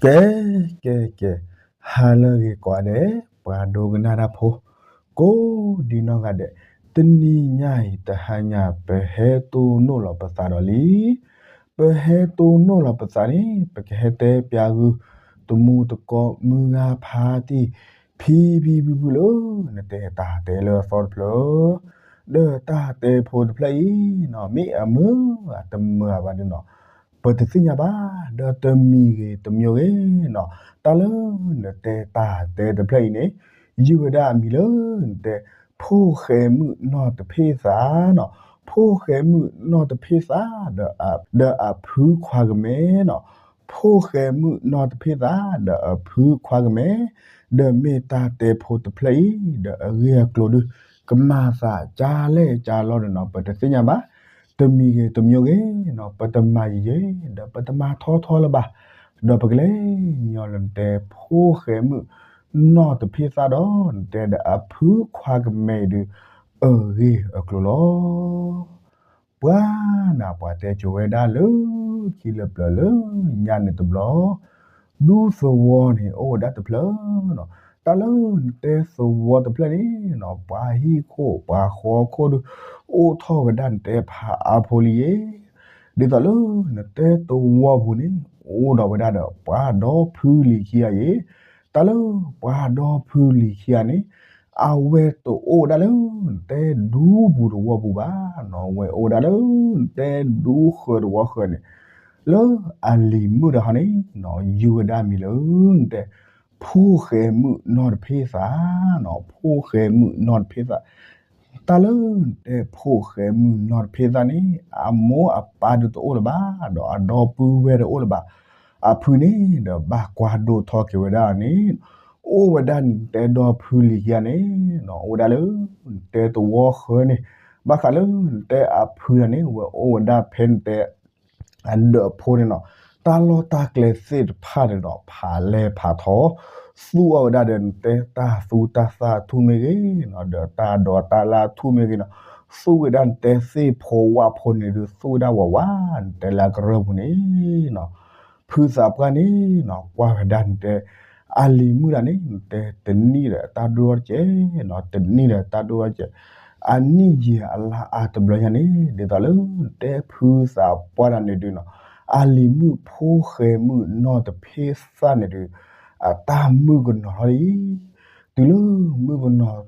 ကဲ ကဲ ကဲ, ဟါလၢအဂ့ၤကိးဂၤဒဲး ပှၤဒိကနၣ်တၢ်ဖိ ကိးဒံနီၢ်ဂၤဒဲး, တနံၤညါအံၤ တဟါညါ ပဟဲတိၢ်နီၣ်လီၤပသးဒီးလံ. ပဟဲတိၢ်နီၣ်လီၤပသးန့ၣ် ပကဟဲတဲပၠးဂုၢ် တမူတကိး မုၢ်ဂၤဖါတံၢ် ဖံဖံဖုဖုလၢ နတဲတၢ်တဲလၢအသီတဖျၢၣ်, ဒီးတၢ်တဲဖိတဖျၢၣ်အံၤနီၤ မ့ၢ်အမုာ်ဧါတမုာ်ဧါဘၣ်န့ၣ်နီၤ ပတသ့ၣ်ညါဘၣ်, ဒီးတမံၤဂ့ၤတမံၤဂ့ၤနီၤ တၢ်လၢနတဲတၢ်တဲတဖျၢၣ်အံၤန့ၣ် ယုၢ်ဝဲဒၣ်အမံၤလၢနတဲ ဖိၣ်ဃဲမုၣ်နီၢ်တဖ့ၣ်သးနီၤ, ဖိၣ်ဃဲမုၣ်နီၢ်တဖ့ၣ်သး ဒီးအဖုခွါကမဲနီၤ, ဖိၣ်ဃဲမုၣ်နီၢ်တဖ့ၣ်သး ဒီးအဖုခွါကမဲ, ဒီးမ့ၢ်တၢ်တဲဖိတဖျၢၣ်အံၤ ဒီးအဂ့ၢ်အကျိၤဒုး ကမၤသးကၢလဲၣ်ကၢလီန့ၣ်နီၤ ပတသ့ၣ်ညါဘၣ်, တမံၤဂ့ၤတမံၤဂ့ၤနီၤ ပတမၤယံာ်ယံာ် ဒီးပတမၤထီထီလၢၤဘၣ်, ဒီးပကလဲၤညီလၢနတဲ ဖိၣ်ဃဲမုၣ်နီၢ်တဖ့ၣ်သးဒီး နတဲဒီးအဖုခွါကမဲအံၤဒုး အဂ့ၢ်အကျိၤလီၤ. ပှၤနၤ ပှၤတဲကိၤဝဲဒၣ်လၢခံလၢပျၢၤလၢညါန့ၣ်တဘျီ, ဒူသဝီန့ၣ်အိၣ်ဝဲဒၣ်တဖျၢၣ်နီၤ, တၢ်လၢနတဲသဝီတဖျၢၣ်န့ၣ်နီၤ ပှၤဟံၣ်ခိၣ်ပှၤဃီခိၣ်ဒုး အိၣ်ထီၣ်ဝဲဒၣ်နတဲဖးအါဖိလံယ့ၣ်, ဒ်သိးလၢနတဲသဝီပူၤန့ၣ် အိၣ်ဒီးဝဲဒၣ်ဒီးပှၤဒီဖုလံၤခံဂၤယ့ၣ်, တၢ်လၢပှၤဒီဖုလံၤခံဂၤန့ၣ် အဝဲတအိၣ်ဝဲဒၣ်လၢနတဲဒူပူၤသဝီပူၤဘၣ်နီၤ, အဝဲအိၣ်ဝဲဒၣ်လၢနတဲဒူဃၢၤသဝီဃၢၤန့ၣ်, လၢအလံၤမုၣ်တခီန့ၣ်နီၤ ယုၢ်ဝဲဒၣ်မံၤလၢနတဲ ဖိၣ်ဃဲမုၣ်နီၢ်တဖ့ၣ်သးနီၤ, ဖိၣ်ဃဲမုၣ်နီၢ်တဖ့ၣ်သး, တၢ်လၢနတဲဖိၣ်ဃဲမုၣ်နီၢ်တဖ့ၣ်သးန့ၣ် အမိၢ်အပၢ်ဒုးတအိၣ်လၢၤဘၣ်, ဒီးအဒီပုၢ်ဝဲၢ်တအိၣ်လၢၤဘၣ်, အဖုန့ၣ်ဒီးဘၣ်ကွၢ်ဒိၣ်ထီၣ်က့ၤဝဲဒၣ်န့ၣ်, အိၣ်ဝဲဒၣ်နတဲဒီဖုလံၤခံဂၤန့ၣ်နီၤ အိၣ်ဝဲဒၣ်လၢနတဲသဝီဃၢၤန့ၣ်, ဘၣ်ဃးလၢနတဲအဖုတဂၤန့ၣ် ဝဲအိၣ်ဝဲဒၣ်ဖဲနတဲ အဒၢးဖိန့ၣ်နီၤ, တၢ်လီၢ်တၢ်ကျဲသ့ၣ်တဖၣ်န့ၣ်ဒီး ဖးလဲၢ်ဖးထီ, သူၣ်အီၣ်ဝဲဒၣ်ဒီးနတဲတၢ်သူတၢ်သၣ်ထူၣ်မ့ၢ်ဂ့ၤနီၤ, ဒီးတၢ်ဒိးတၢ်လၢ်ထူၣ်မ့ၢ်ဂ့ၤနီၤ, သူၣ်ဝဲဒၣ်နတဲသ့ၣ်ဖိဝၣ်ဖိန့ၣ်ဒုး သူၣ်ဝဲဒၣ်ဝးဝး နတဲလၢကရၢၢ်ပူၤန့ၣ်နီၤ, ဖုသးပှၢ်န့ၣ်နီၤ ကွၢ်ဝဲဒၣ်နတဲ အလံၤမုၣ်တဂၤန့ၣ် နတဲတနံၣ်ဒီးတၢ်ဒိၣ်ထီၣ်တကဲးနီၤ, တနံၣ်ဒီးတၢ်ဒိၣ်ထီၣ်တကဲး, အနံၣ်ယံာ်အလါအါတဘျီညါန့ၣ် ဒ်သိးလၢနတဲဖုသးပှၢ်တဂၤန့ၣ်ဒုးနီၤ, အလံၤမုၣ်ဖိၣ်ဃဲမုၣ်နီၢ်တဖ့ၣ်သၣ်န့ၣ်ဒုး အတၢ်မုၣ်ကနီၤထီၣ်လံ, တုၤလၢမုၣ်ကနီၤ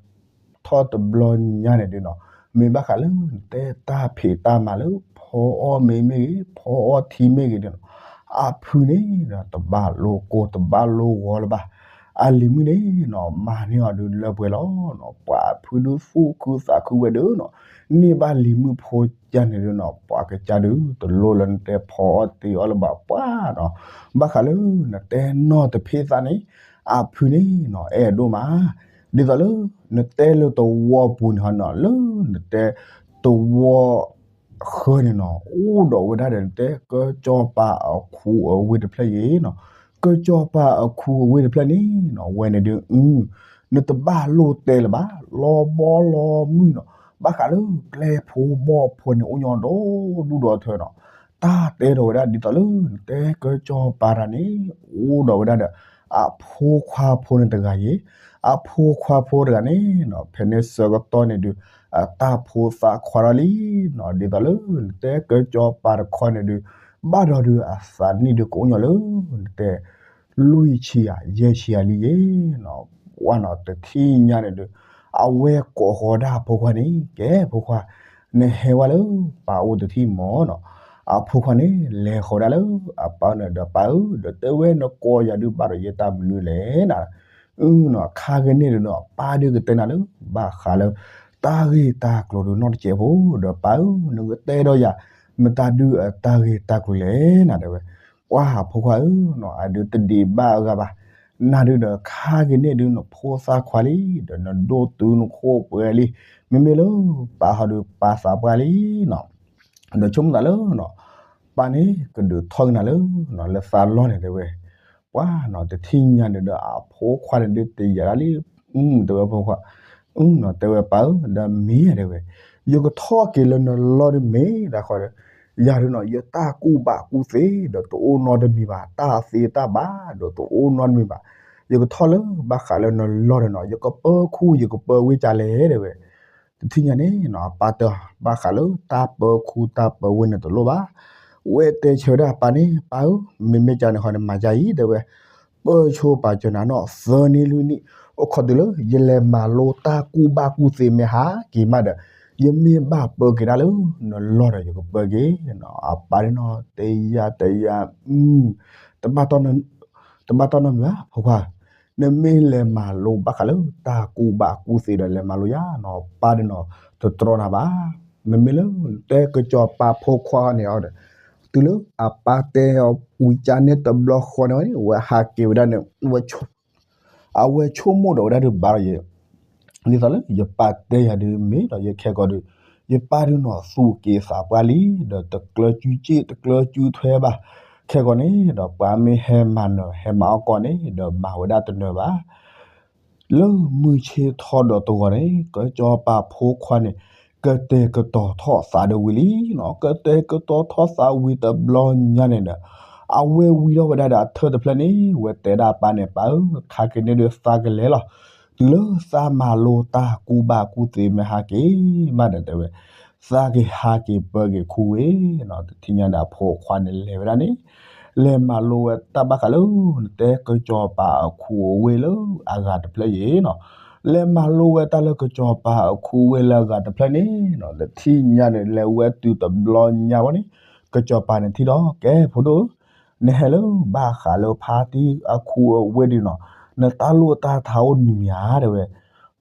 ထီၣ်တဘျီညါန့ၣ်ဒုးနီၤ, မ့ၢ်ဘၣ်ဃးလၢနတဲတၢ်ဖံးတၢ်မၤလၢ ဖီအီၣ်မ့ၤမ့ၢ်ဂ့ၤ ဖီအီၣ်ထံမ့ၢ်ဂ့ၤဒုးနီၤ, အဖုန့ၣ်ဒီး တဘၣ်လိာ်ကိၢ်တဘၣ်လိာ်ဂီၤလၢၤဘၣ်, အလံၤမုၣ်န့ၣ်နီၤ မၤန့ၢ်အီၤဒုးလၢပှဲၤလီၤနီၤ, ပှၤဖုဒုးသူၣ်ခုသးခုဝဲဒုးနီၤ, န့ၢ်ဘၣ်လံၤမုၣ်ဖိကၢန့ၣ်ဒုးနီၤ ပှၤကစၢ်ဒုး တလိၣ်လၢနတဲဖီအီၣ်တ့ၤအီၣ်လၢၤဘၣ်ပှၢ်နီၤ, ဘၣ်ဃးလၢနတဲနီၢ်တဖ့ၣ်သၣ်န့ၣ် အဖုန့ၣ်နီၤ အဲၣ်ဒိၣ်မး, ဒ်သိးလၢ နတဲလၢသဝီပူၤန့ၣ်ဟီနီၤ လၢနတဲသဝီ ဃၢန့ၣ်နီၤ အိၣ်ဒီးဝဲဒၣ်ဒီးနတဲ ကၢကၠီပၤအခူအဝ့ၢ်တဖျၢၣ်အံၤနီၤ, ကၢကၠီပၤအခူအဝ့ၢ်တဖျၢၣ်န့ၣ်နီၤ ဝဲန့ၣ်ဒုး အု နတဘၣ်လိၣ်တဲလၢၤဘၣ် လီၤဘီလီၤမုၢ်နီၤ, ဘၣ်ဃးလၢကျဲဖိဘီၣ်ဖိန့ၣ် အိၣ်ညီဒီဒူၣ်ဒီထၢနီၤ, တၢ်တဲထီၣ်ဝဲဒၣ်ဒ်သိးလၢနတဲကၢကၠီပၤတဂၤန့ၣ် အိၣ်ဒီးဝဲဒၣ်ဒီး အဖိခွါဖိန့ၣ်တဂၤအံၤ, အဖိခွါဖိတဂၤန့ၣ်နီၤ ဖဲန့ၣ်ဆၢကတီၢ်န့ၣ်ဒုး အတၢ်ဖိသၣ်ခွါထီၣ်လံနီၤ, ဒ်သိးလၢနတဲကၢကၠီပၤတခီန့ၣ်ဒုး ဘၣ်ဒီးဒုးအသးနံၣ်ဒုးကအိၣ်ညီလၢ နတဲ လွံၢ်ဆံယၤ ယဲၢ်ဆံယၤလံယ့ၣ်နီၤ, ဝဲနီၤ တထံၣ်ညါန့ၣ်ဒုး အဝဲကိးဃီၤဒၣ်အဖိခွါန့ၣ် ကဲဖိခွါ နဟဲဝဲလၢပၢ်အိၣ်တထံၣ်မၢ်နီၤ, အဖိခွါန့ၣ် လဲၤဃီၤဒၣ်လၢအပၢ်န့ၣ်ဒီး ပၢ်ဧၢ ဒီးတဲဝဲနကိးယၤဒုးဘၣ်ဒီးယဲတၢ်မနုၤလဲၣ်နီၤ, အုနီၤ ခါကန့ၣ်ဒုးနီၤ ပၢ်ဒုးကတဲနၤလၢ ဘၣ်ဃးလၢ တၢ်ဂ့ၢ်တၢ်ကျိၤဒုးနီတစဲးဖိ ဒီးပၢ်ဧၢ နကတဲဒီးယၤ မတၤဒုးအတၢ်ဂ့ၢ်တၢ်ကျိၤလဲၣ်နီၤ တဲဝဲ ပှၢ်ဖိခွါဧၢနီၤ အဒုးတဒံးဘၣ်အဂၤဘၣ်, နၤဒုးဒီးခါကန့ၣ်ဒုးနဖိသၣ်ခွါလံ ဒီးနဒိၣ်တုာ်နခိၣ်ပှဲၤလံ, မ့မ့ၢ်လၢပၢ်ဟီဒုးပၢ်သးပှၢ်လံနီၤ, ဒီးဆိကမိၣ်သးလၢနီၤ ပၢ်န့ၣ်ကဒုးထီၣ်ကနၤလၢ လၢသးလီၢ်န့ၣ်တဲဝဲ, ပှၢ်နီၤ တထံၣ်ညါန့ၣ်ဒီးအဖိခွါန့ၣ်ဒုးတယာ်ဒၣ်လံ, တဲဝဲဖိခွါ, အုနီၤ တဲဝဲပၢ်ဧၢ ဒီးမ့ၢ်တဲဝဲ, ယကထီၣ်က့ၤလၢနလီၢ်ဒုးမ့ၢ်တၢ်ဃီဒီး ယၤဒုးနီၤ ယတၢ်ကူၣ်ဘၣ်ကူၣ်သ့ဒီးတအိၣ်နီတမံၤဘၣ်, တၢ်သ့တၢ်ဘၣ်ဒီးတအိၣ်နီတမံၤဘၣ်. ယကထီၣ်လၢဘၣ်ဃးလၢနလီၢ်ဒီးနီၤ ယကပၢခူ ယကပၢဝ့ၢ်ကလဲၣ် တဲဝဲ. တထံၣ်ညါန့ၣ်နီၤ အပၢ်တဲဘၣ်ဃးလၢတၢ်ပၢခူတၢ်ပၢဝ့ၢ်န့ၣ်တလိၣ်ဘၣ်. ဝဲတဲဆၢဝဲဒၣ်အပၢ်န့ၣ် ပၢ်ဧၢ, မ့မ့ၢ်ကန့ၣ်ဃီန့ၣ် မၤယါအံၤ တဲဝဲ. ပၢဆိပာ်စၢၤနၤနီၤ သၢနံၣ်လွံၢ်နံၣ်, အိၣ်ခိးတုၤလၢ ယလဲၤမၤလိတၢ်ကူၣ်ဘၣ်ကူၣ်သ့မ့ၢ်ဟါက့ၤမးဒီး ယမ့ၢ်ဘၣ်ပၢက့ၤဒၣ်လၢ နလီၢ်ဒီးယကပၢက့ၤနီၤ. အပၢ်န့ၣ်နီၤ တဲယၤတဲယၤ တဘၣ်တီၢ်နီတမံၤဘၣ် ဖိခွါ, နမ့ၢ်လဲၤမၤလိဘၣ်ဃးလၢတၢ်ကူၣ်ဘၣ်ကူၣ်သ့ဒီးလဲၤမၤလိယၤနီၤ ပၢ်ဒုးနီၤ တတြီနၤဘၣ်. မ့မ့ၢ်လၢတဲကစီၤပၤဖိခွါန့ၣ်အီၤဒီး တုၤလၢအပၢ်တဲအီၤဝံၤကန့ၣ်တဘျီဃီန့ၣ်ဝဲန့ၣ် ဝဲဟးက့ၤဝဲဒၣ်န့ၣ် အဝဲဆိကမိၣ်ဒီးဝဲဒၣ်ဒုးဘၣ်ဒီးယဲ ဒ်သိးလၢယပၢ်တဲယၤဒုးမ့ၢ်ဒီးယခဲကီးဒုး ယပၢ်ဒုးနီၤသူၣ်က့ၤသးပှၢ်လံ ဒီးတကျၢၤစုစ့ၣ်တကျၢၤစုထွဲဘၣ်. ခဲကီးန့ၣ်ဒီးပှၤမ့ၢ်ဟဲမၤနၢၤဟဲမၤအီၣ်ကီၢ်န့ၣ်ဒီးမၤဝဲဒၣ်တနၢၤဘၣ်. လၢမုၢ်ဆ့ၣ်ထီၣ်ဒီးတဂီၤန့ၣ် ကစီၤပၤဖိခွါန့ၣ် ကတဲာ်ကတီၤထီၣ်သးဒီးဝံၤလံနီၤ. ကတဲာ်ကတီၤထီၣ်သးဝံၤတဘျီညါန့ၣ်ဒီး အဝဲဝံထီၣ်ဝဲဒၣ်ဒီးအထၢၣ်တဖျၢၣ်န့ၣ် ဝဲတဲဒၣ်ပၢ်န့ၣ် ပၢ်ဧၢ ခါကန့ၣ်ဒုးသးကလဲၤလီၤ. တုၤလၢသးမၤလိတၢ်ကူၣ်ဘၣ်ကူၣ်သ့မ့ၢ်ဟါက့ၤမးဒီးတဲဝဲ သးက့ၤဟးက့ၤပၢက့ၤခူဝ့ၢ်နီၤ. တထံၣ်ညါဒီးအဖိခွါန့ၣ်လဲၤဝဲဒၣ်န့ၣ် လဲၤမၤလိဝဲတၢ်ဘၣ်ဃးလၢ နတဲကစီၤပၤအခူအဝ့ၢ်လၢအဂၤတဖျၢၣ်ယဲနီၤ. လဲၤမၤလိဝဲတၢ်လၢကစီၤပၤအခူဝ့ၢ်လၢအဂၤတဖျၢၣ်န့ၣ်နီၤ တထံၣ်ညါန့ၣ် လဲၤဝဲတုၤတဘျီညါဝဲန့ၣ် ကစီၤပၤန့ၣ်ထံၣ်ဒီး ကဲဖိဒိၣ်ဧၢ နဟဲလၢဘၣ်ဃးလၢဖါတံၢ်အခူအဝ့ၢ်ဒုးနီၤ နတၢ်လိၣ်တၢ်ထးအိၣ်တမံၤမံၤဧါ တဲဝဲ.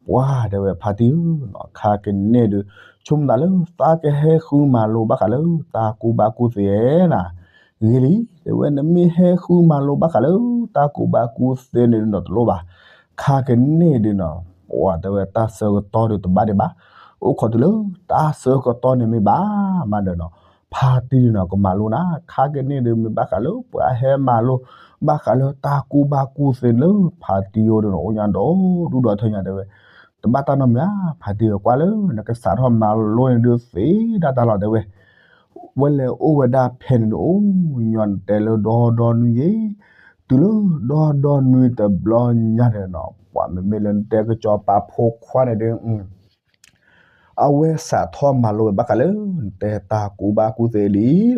ပှၤတဲဝဲဖါတံၢ်ဧၢနီၤ ခါကန့ၣ်ဒုး ဆိကမိၣ်သးလၢ သးကဟဲဃုမၤလိဘၣ်ဃးလၢတၢ်ကူၣ်ဘၣ်ကူၣ်သ့ဧါနၤ ဂ့ၤလံ တဲဝဲ နမ့ၢ်ဟဲဃုမၤလိဘၣ်ဃးလၢတၢ်ကူၣ်ဘၣ်ကူၣ်သ့န့ၣ်ဒုးနီၤတလိၣ်ဘၣ်. ခါကန့ၣ်ဒုးနီၤ ပှၤတဲဝဲတၢ်ဆၢကတီၢ်ဒုးတဘၣ်ဒံးဘၣ်. အိၣ်ခိးတုၤလၢတၢ်ဆၢကတီၢ်န့ၣ်မ့ၢ်ဘၣ်မးဒီးနီၤ ဖါတံၢ်ဒုးနီၤကမၤလိနၤ ခါကန့ၣ်ဒုးမ့ၢ်ဘၣ်ဃးလၢပှၤဟဲမၤလိ ဘၣ်ဃးလၢတၢ်ကူၣ်ဘၣ်ကူၣ်သ့လၢဖါတံၢ်အိၣ်ဒုးနီၤ အိၣ်ညါဒီးဒူၣ်ဒီးထၢညါတဲဝဲ တဘၣ်တၢ်နီတမံၤဧါ ဖါတံၢ်ဧၢ ကွၢ်လၢနကစးထီၣ်မၤလိန့ၣ်ဒုးသ့ဒၣ်တၢ်လီၤတဲဝဲ ဝဲလဲၤအိၣ်ဝဲဒၣ်ဖဲန့ၣ်ဒုး အိၣ်ညီနတဲလၢဒီဒီနွံယဲ တုၤလၢဒီဒီနွံတဘျီညါန့ၣ်နီၤ ပှၤမ့မ့ၢ်လၢနတဲကစီၤပၤဖိခွါန့ၣ်ဒုး အဝဲစးထီၣ်မၤလိဝဲဘၣ်ဃးလၢ နတဲတၢ်ကူၣ်ဘၣ်ကူၣ်သ့လံဒီး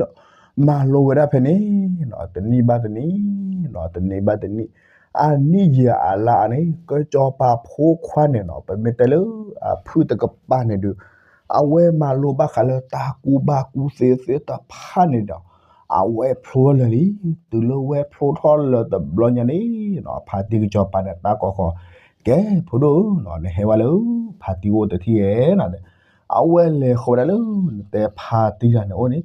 မၤလိဝဲဒၣ်ဖဲန့ၣ်နီၤ တနံၣ်ဘၣ်တနံၣ်နီၤ တနံၣ်ဘၣ်တနံၣ် အနံၣ်ယံာ်အလါန့ၣ် ကစီၤပၤဖိခွါန့ၣ်နီၤ ပမ့ၢ်တဲလၢအဖုၣ်တကပၤန့ၣ်ဒုး အဝဲမၤလိဘၣ်ဃးလၢတၢ်ကူၣ်ဘၣ်ကူၣ်သ့သ့ၣ်တဖၣ်န့ၣ်ဒီး အဝဲဖျိလၢာ်လံ တုၤလၢဝဲဖျိထီၣ်လၢာ်တဘျီညါန့ၣ်နီၤ ဖါတံၢ်ကစီၤပၤန့ၣ် တၢ်ကိးဃီၤ ကဲဖိဒိၣ်ဧၢနီၤ နဟဲဝဲလၢဖါတံၢ်အိၣ်တထံၣ်ဧါနီၤ အဝဲလဲၤဃီၤဝဲဒၣ်လၢ နတဲဖါတံၢ်တဂၤန့ၣ်အိၣ်န့ၣ်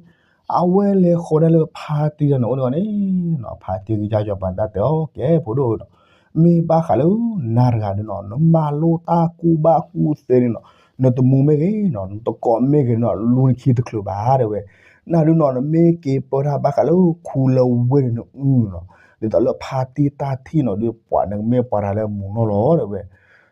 အဝဲလဲၤဃီၤဒၣ်လၢဖါတံၢ်တဂၤန့ၣ်အိၣ်န့ၣ်နီၤ ဖါတံၢ်ကစၢ်ကစီၤပၤန့ၣ်တၢ်တဲအီၤ ကဲဖိဒိၣ်ဧၢနီၤ မ့ၢ်ဘၣ်ဃးလၢနၤတဂၤဒုးနီၤ နမၤလိတၢ်ကူၣ်ဘၣ်ကူၣ်သ့န့ၣ်နီၤ နတမူမ့ၢ်ဂ့ၤနီၤ နတကိးမ့ၢ်ဂ့ၤနီၤ လူနခံတချုးဘၣ်တဲဝဲ နၤဒုးနီၤ နမ့ၢ်က့ၤပၢတၢ်ဘၣ်ဃးလၢခူလၢဝ့ၢ်န့ၣ်နအုနီၤ ဒ်သိးလၢဖါတံၢ်တၢ်ထံၣ်နီၤဒုး ပှၤနကမ့ၢ်ပှၤတဂၤလၢမူနီၢ်လီၤတဲဝဲ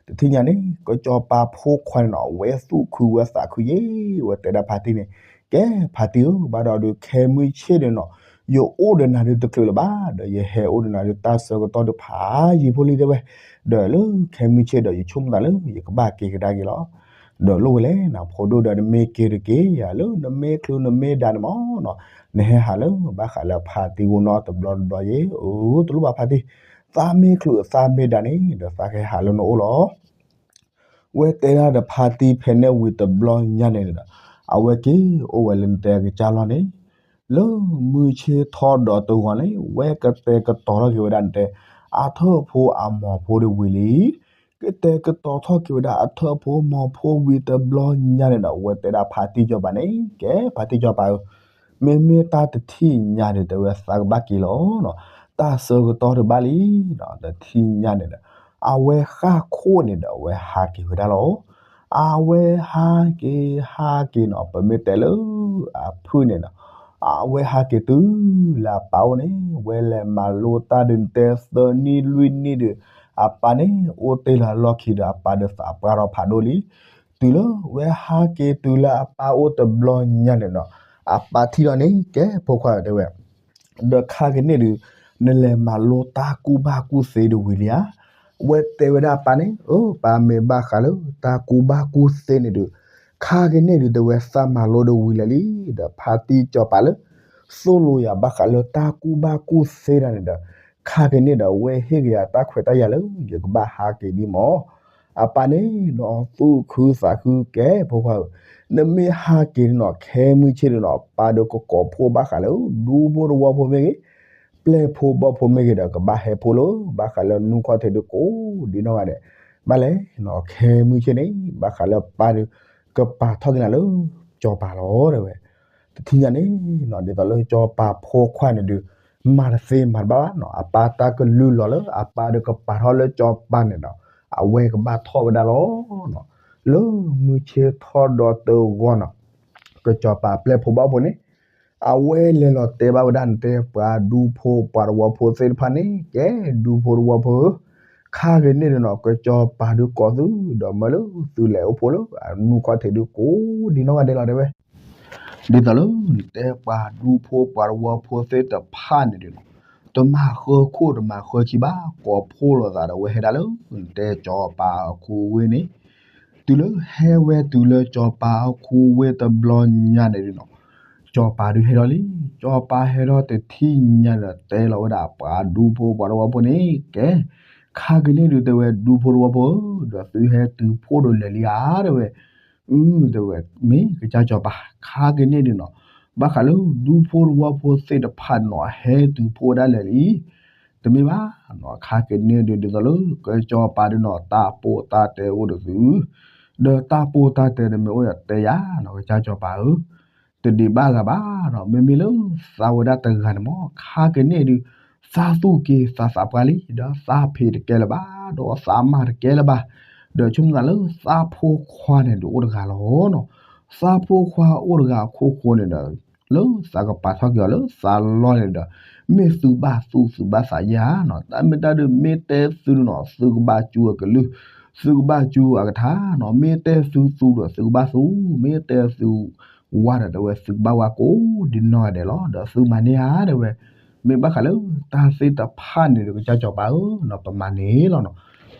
တထံၣ်ညါန့ၣ် ကစီၤပၤဖိခွါန့ၣ်နီၤ အဝဲသူၣ်ခုဝဲသးခုယဲ ဝဲတဲဒၣ်ဖါတံၢ်န့ၣ် ကဲဖါတံၢ်ဧၢ ဘၣ်ဒီးဒုးခဲမုၢ်ဆ့ၣ်န့ၣ်နီၤ ယအိၣ်ဒီးနၤဒုးတချုးလၢၤဘၣ် ဒီးယဟဲအိၣ်ဒီးနၤဒုးတၢ်ဆၢကတီၢ်ဒုးဖးယံာ်ဖိလံတဲဝဲ ဒီးလၢခဲမုၢ်ဆ့ၣ်ဒီးယဆိကမိၣ်သးလၢယကဘၣ်က့ၤကဒါက့ၤလီၤ ဒီးလိၣ်ဝဲလဲၣ်နီၤ ဖိဒိၣ်ဒီးနမ့ၢ်က့ၤတက့ၢ် ယၤလၢနမ့ၢ်ချုးနမ့ၢ်ဒါန့ၣ်မးနီၤ နဟဲဟးလၢဘၣ်ဃးလၢဖါတံၢ်ဂီၢ်နီတဘျီတဘျီယဲ အၢ တလိၣ်ဘၣ်ဖါတံၢ် သးမ့ၢ်ချုးသးမ့ၢ်ဒါန့ၣ် ဒီးသးကဟဲဟးလၢနအိၣ်လီၤ ဝဲတဲဒၣ်ဒီးဖါတံၢ်ဖဲန့ၣ်ဝံၤတဘျီညါန့ၣ်ဒီး အဝဲက့ၤအိၣ်ဝဲလၢနတဲကစၢ်လီၢ်န့ၣ် လၢမုၢ်ဆ့ၣ်ထီၣ်ဒီးတဂီၤန့ၣ် ဝဲကတဲာ်ကတီၤထီၣ်က့ၤဝဲဒၣ်နတဲ အထၢၣ်ဖိအမိၢ်ဖိဒၣ်ဝံၤလံ ကတဲာ်ကတီၤထီၣ်က့ၤဝဲဒၣ်အထၢၣ်ဖိမိၢ်ဖိဝံၤတဘျီညါန့ၣ်ဒီး ဝဲတဲဒၣ်ဖါတံၢ်ကစီၤပၤန့ၣ် ကဲဖါတံၢ်ကစီၤပၤဧၢ မ့မ့ၢ်တၢ်တထံၣ်ညါန့ၣ် တဲဝဲသးကဘၣ်က့ၤလီၤနီၤ, တၢ်ဆၢကတီၢ်တဘၣ်လံနီၤ, တထံၣ်ညါန့ၣ်ဒီး အဝဲဃၣ်ခိၣ်န့ၣ်ဒီး အဝဲဟးက့ၤဝဲဒၣ်လီၤ. အဝဲဟးက့ၤ ဟးက့ၤနီၤ, ပမ့ၢ်တဲလၢ အဖုၣ်န့ၣ်နီၤ, အဝဲဟးက့ၤတုၤလၢအပၢ်အိၣ်န့ၣ် ဝဲလဲၤမၤလိတၢ်ဒုး နတဲသၢနံၣ်လွံၢ်နံၣ်ဒီး အပၢ်န့ၣ် အိၣ်တ့ၢ်လၢအလီၢ်ခံဒီး အပၢ်ဒီးသးပှၢ်ထီၣ်ဖးဒိၣ်လံ. တုၤလၢဝဲဟးက့ၤတုၤလၢအပၢ်အိၣ်တဘျီညါန့ၣ်နီၤ, အပၢ်ထံၣ်လီၤန့ၣ် ကဲဖိခွါဧၢ တဲဝဲ, ဒီးခါကန့ၣ်ဒုး နလဲၤမၤလိတၢ်ကူၣ်ဘၣ်ကူၣ်သ့တဝံၤလံဧါ. အဝဲတဲဝဲဒၣ်အပၢ်န့ၣ်, အၢ ပၢ်မ့ၢ်ဘၣ်ဃးလၢတၢ်ကူၣ်ဘၣ်ကူၣ်သ့န့ၣ်ဒုး ခါကန့ၣ်ဒုး တဲဝဲသးမၤလိတဝံၤလၢာ်လံ, ဒီးဖါတံၢ်စီၤပၤလၢ သိၣ်လိယၤဘၣ်ဃးလၢတၢ်ကူၣ်ဘၣ်ကူၣ်သ့တၢ်န့ၣ်ဒီး ခါကန့ၣ်ဒီး အဝဲဟ့ၣ်က့ၤယၤတၢ်ခွဲးတၢ်ယာ်လၢ ယကဘၣ်ဟးက့ၤဒ်မး. အပၢ်န့ၣ်နီၤ သူၣ်ခုသးခု ကဲဖိခွါဧၢ, နမ့ၢ်ဟးက့ၤဒ်နီၤ ခဲမုၢ်ဆ့ၣ်ဒုးနီၤ ပၢ်ဒုးကကိးဖှိၣ်ဘၣ်ဃးလၢ ဒူဖိတဝီဖိမ့ၢ်ဂ့ၤ, ပျဲၢ်ဖိဘီၣ်ဖိမ့ၢ်ဂ့ၤဒီး ကဘၣ်ဟဲဖှိၣ်လၢ ဘၣ်ဃးလၢနူၢ်ခီၣ်ထံးဒုးကိးဒ်နီၢ်ဂၤဒဲး, ဘၣ်လဲၣ်နီၤ ခဲမုၢ်ဆ့ၣ်န့ၣ် ဘၣ်ဃးလၢပၢ်ဒုး ကပာ်ထီၣ်က့ၤနၤလၢ စီၤပၤလီၤ တဲဝဲ. တထံၣ်ညါန့ၣ်နီၤ ဒ်သိးလၢစီၤပၤဖိခွါန့ၣ်ဒုး မၤတသ့မၤတဘၣ်ဘၣ်နီၤ အပၢ်တၢ်ကလုၢ်လီၤလၢ အပၢ်ဒုးကပာ်ထီၣ်လၢစီၤပၤန့ၣ်ဒီး အဝဲကဘၣ်ထီၣ်ဝဲဒၣ်လီၤနီၤ. လၢမုၢ်ဆ့ၣ်ထီၣ်ဒီးတဂီၤနီၤ ကစီၤပၤပျဲၢ်ဖိဘီၣ်ဖိန့ၣ် အဝဲလဲၤလီၤတဲဘၣ်ဝဲဒၣ်နတဲပှၤဒူဖိပှၤတဝီဖိသ့ၣ်တဖၣ်န့ၣ် ကဲဒူဖိတဝီဖိဧၢ, ခါက့ၤန့ၣ်ဒုးနီၤ ကစီၤပၤဒုးကိးသု ဒီးမၢလၢသုလဲၤအိၣ်ဖှိၣ်လၢအနူၢ်ခီၣ်ထံးဒုးကိးဒ်နီၢ်ဂၤဒဲးလီၤ တဲဝဲ. ဒ်သိးလၢနတဲပှၤဒူဖိပှၤတဝီဖိသ့ၣ်တဖၣ်န့ၣ်ဒုးနီၤ တမၤဃၢခိၣ်တမၤဃၢခံဘၣ် ကိးဖှိၣ်လိာ်သးဒီးဝဲဟဲဒၣ်လၢ နတဲစီၤပၤအခူဝ့ၢ်န့ၣ် တုၤလၢဟဲဝဲတုၤလၢစီၤပၤအခူဝ့ၢ်တဘျီညါန့ၣ်ဒုးနီၤ စီၤပၤဒုးဟဲထီၣ်လံ. စီၤပၤဟဲထီၣ်တထံၣ်ညါဒီးတဲလီၤဝဲဒၣ်ပှၤဒူဖိပှၤတဝီဖိန့ၣ် ကဲ ခါက့ၤန့ၣ်ဒုးတဲဝဲဒူဖိတဝီဖိဧၢ, ဒီးသုဟဲတုၤဖှိၣ်ဒီးလဲၤလံဧါ တဲဝဲ. အၢ တဲဝဲ မ့ၢ်ကစၢ်စီၤပၤ ခါက့ၤန့ၣ်ဒုးနီၤ ဘၣ်ဃးလၢဒူဖိတဝီဖိသ့ၣ်တဖၣ်နီၤ ဟဲတုၤဖှိၣ်ဝဲဒၣ်လဲၤလံ တမ့ၢ်ဘၣ်နီၤ ခါက့ၤန့ၣ်ဒုး ဒ်သိးလၢကစီၤပၤဒုးနီၤ တၢ်ပိၢ်တၢ်တဲအိၣ်ဒီးသု ဒီးတၢ်ပိၢ်တၢ်တဲန့ၣ်မ့ၢ်အိၣ်ဒီးတဲယၤနီၤ ကစၢ်စီၤပၤဧၢ, တဒံးဘၣ်ဂၤဘၣ်နီၤ မ့မ့ၢ်လၢသးဝဲဒၣ်တဂၤန့ၣ်မ့ၢ် ခါက့ၤန့ၣ်ဒုး သးသူၣ်က့ၤသးသးပှၢ်လံ ဒီးသးဖံးတကဲလၢၤဘၣ် ဒီးသးမၤတကဲလၢၤဘၣ်, ဒီးဆိကမိၣ်သးလၢသးဖိခွါန့ၣ်ဒုးအိၣ်တဂၤလီၤနီၤ, သးဖိခွါအိၣ်တဂၤအခိၣ်ဃိန့ၣ်ဒီး လၢသးကပာ်ထီၣ်က့ၤအီၤလၢသးလီၢ်န့ၣ်ဒီး မ့ၢ်သုဘၣ်သူၣ်သုဘၣ်သးယၤနီၤ, တၢ်မ့ၢ်တၢ်ဒုး မ့ၢ်တဲသုနီၤ သုကဘၣ်စူၤအကလုၢ်, သုကဘၣ်စူၤအကထါနီၤ, မ့ၢ်တဲသုသူဒီးသုကဘၣ်သူ, မ့ၢ်တဲသုဝါဒီးတဲဝဲသုကဘၣ်ဝါကိးဒ်နီၢ်ဂၤဒဲးလီၤ, ဒီးသုမၤန့ၢ်ဧါ တဲဝဲ. မ့ၢ်ဘၣ်ဃးလၢတၢ်သ့ၣ်တဖၣ်န့ၣ်ဒီး ကစၢ်စီၤပၤဧၢနီၤ ပမၤန့ၢ်လီၤနီၤ,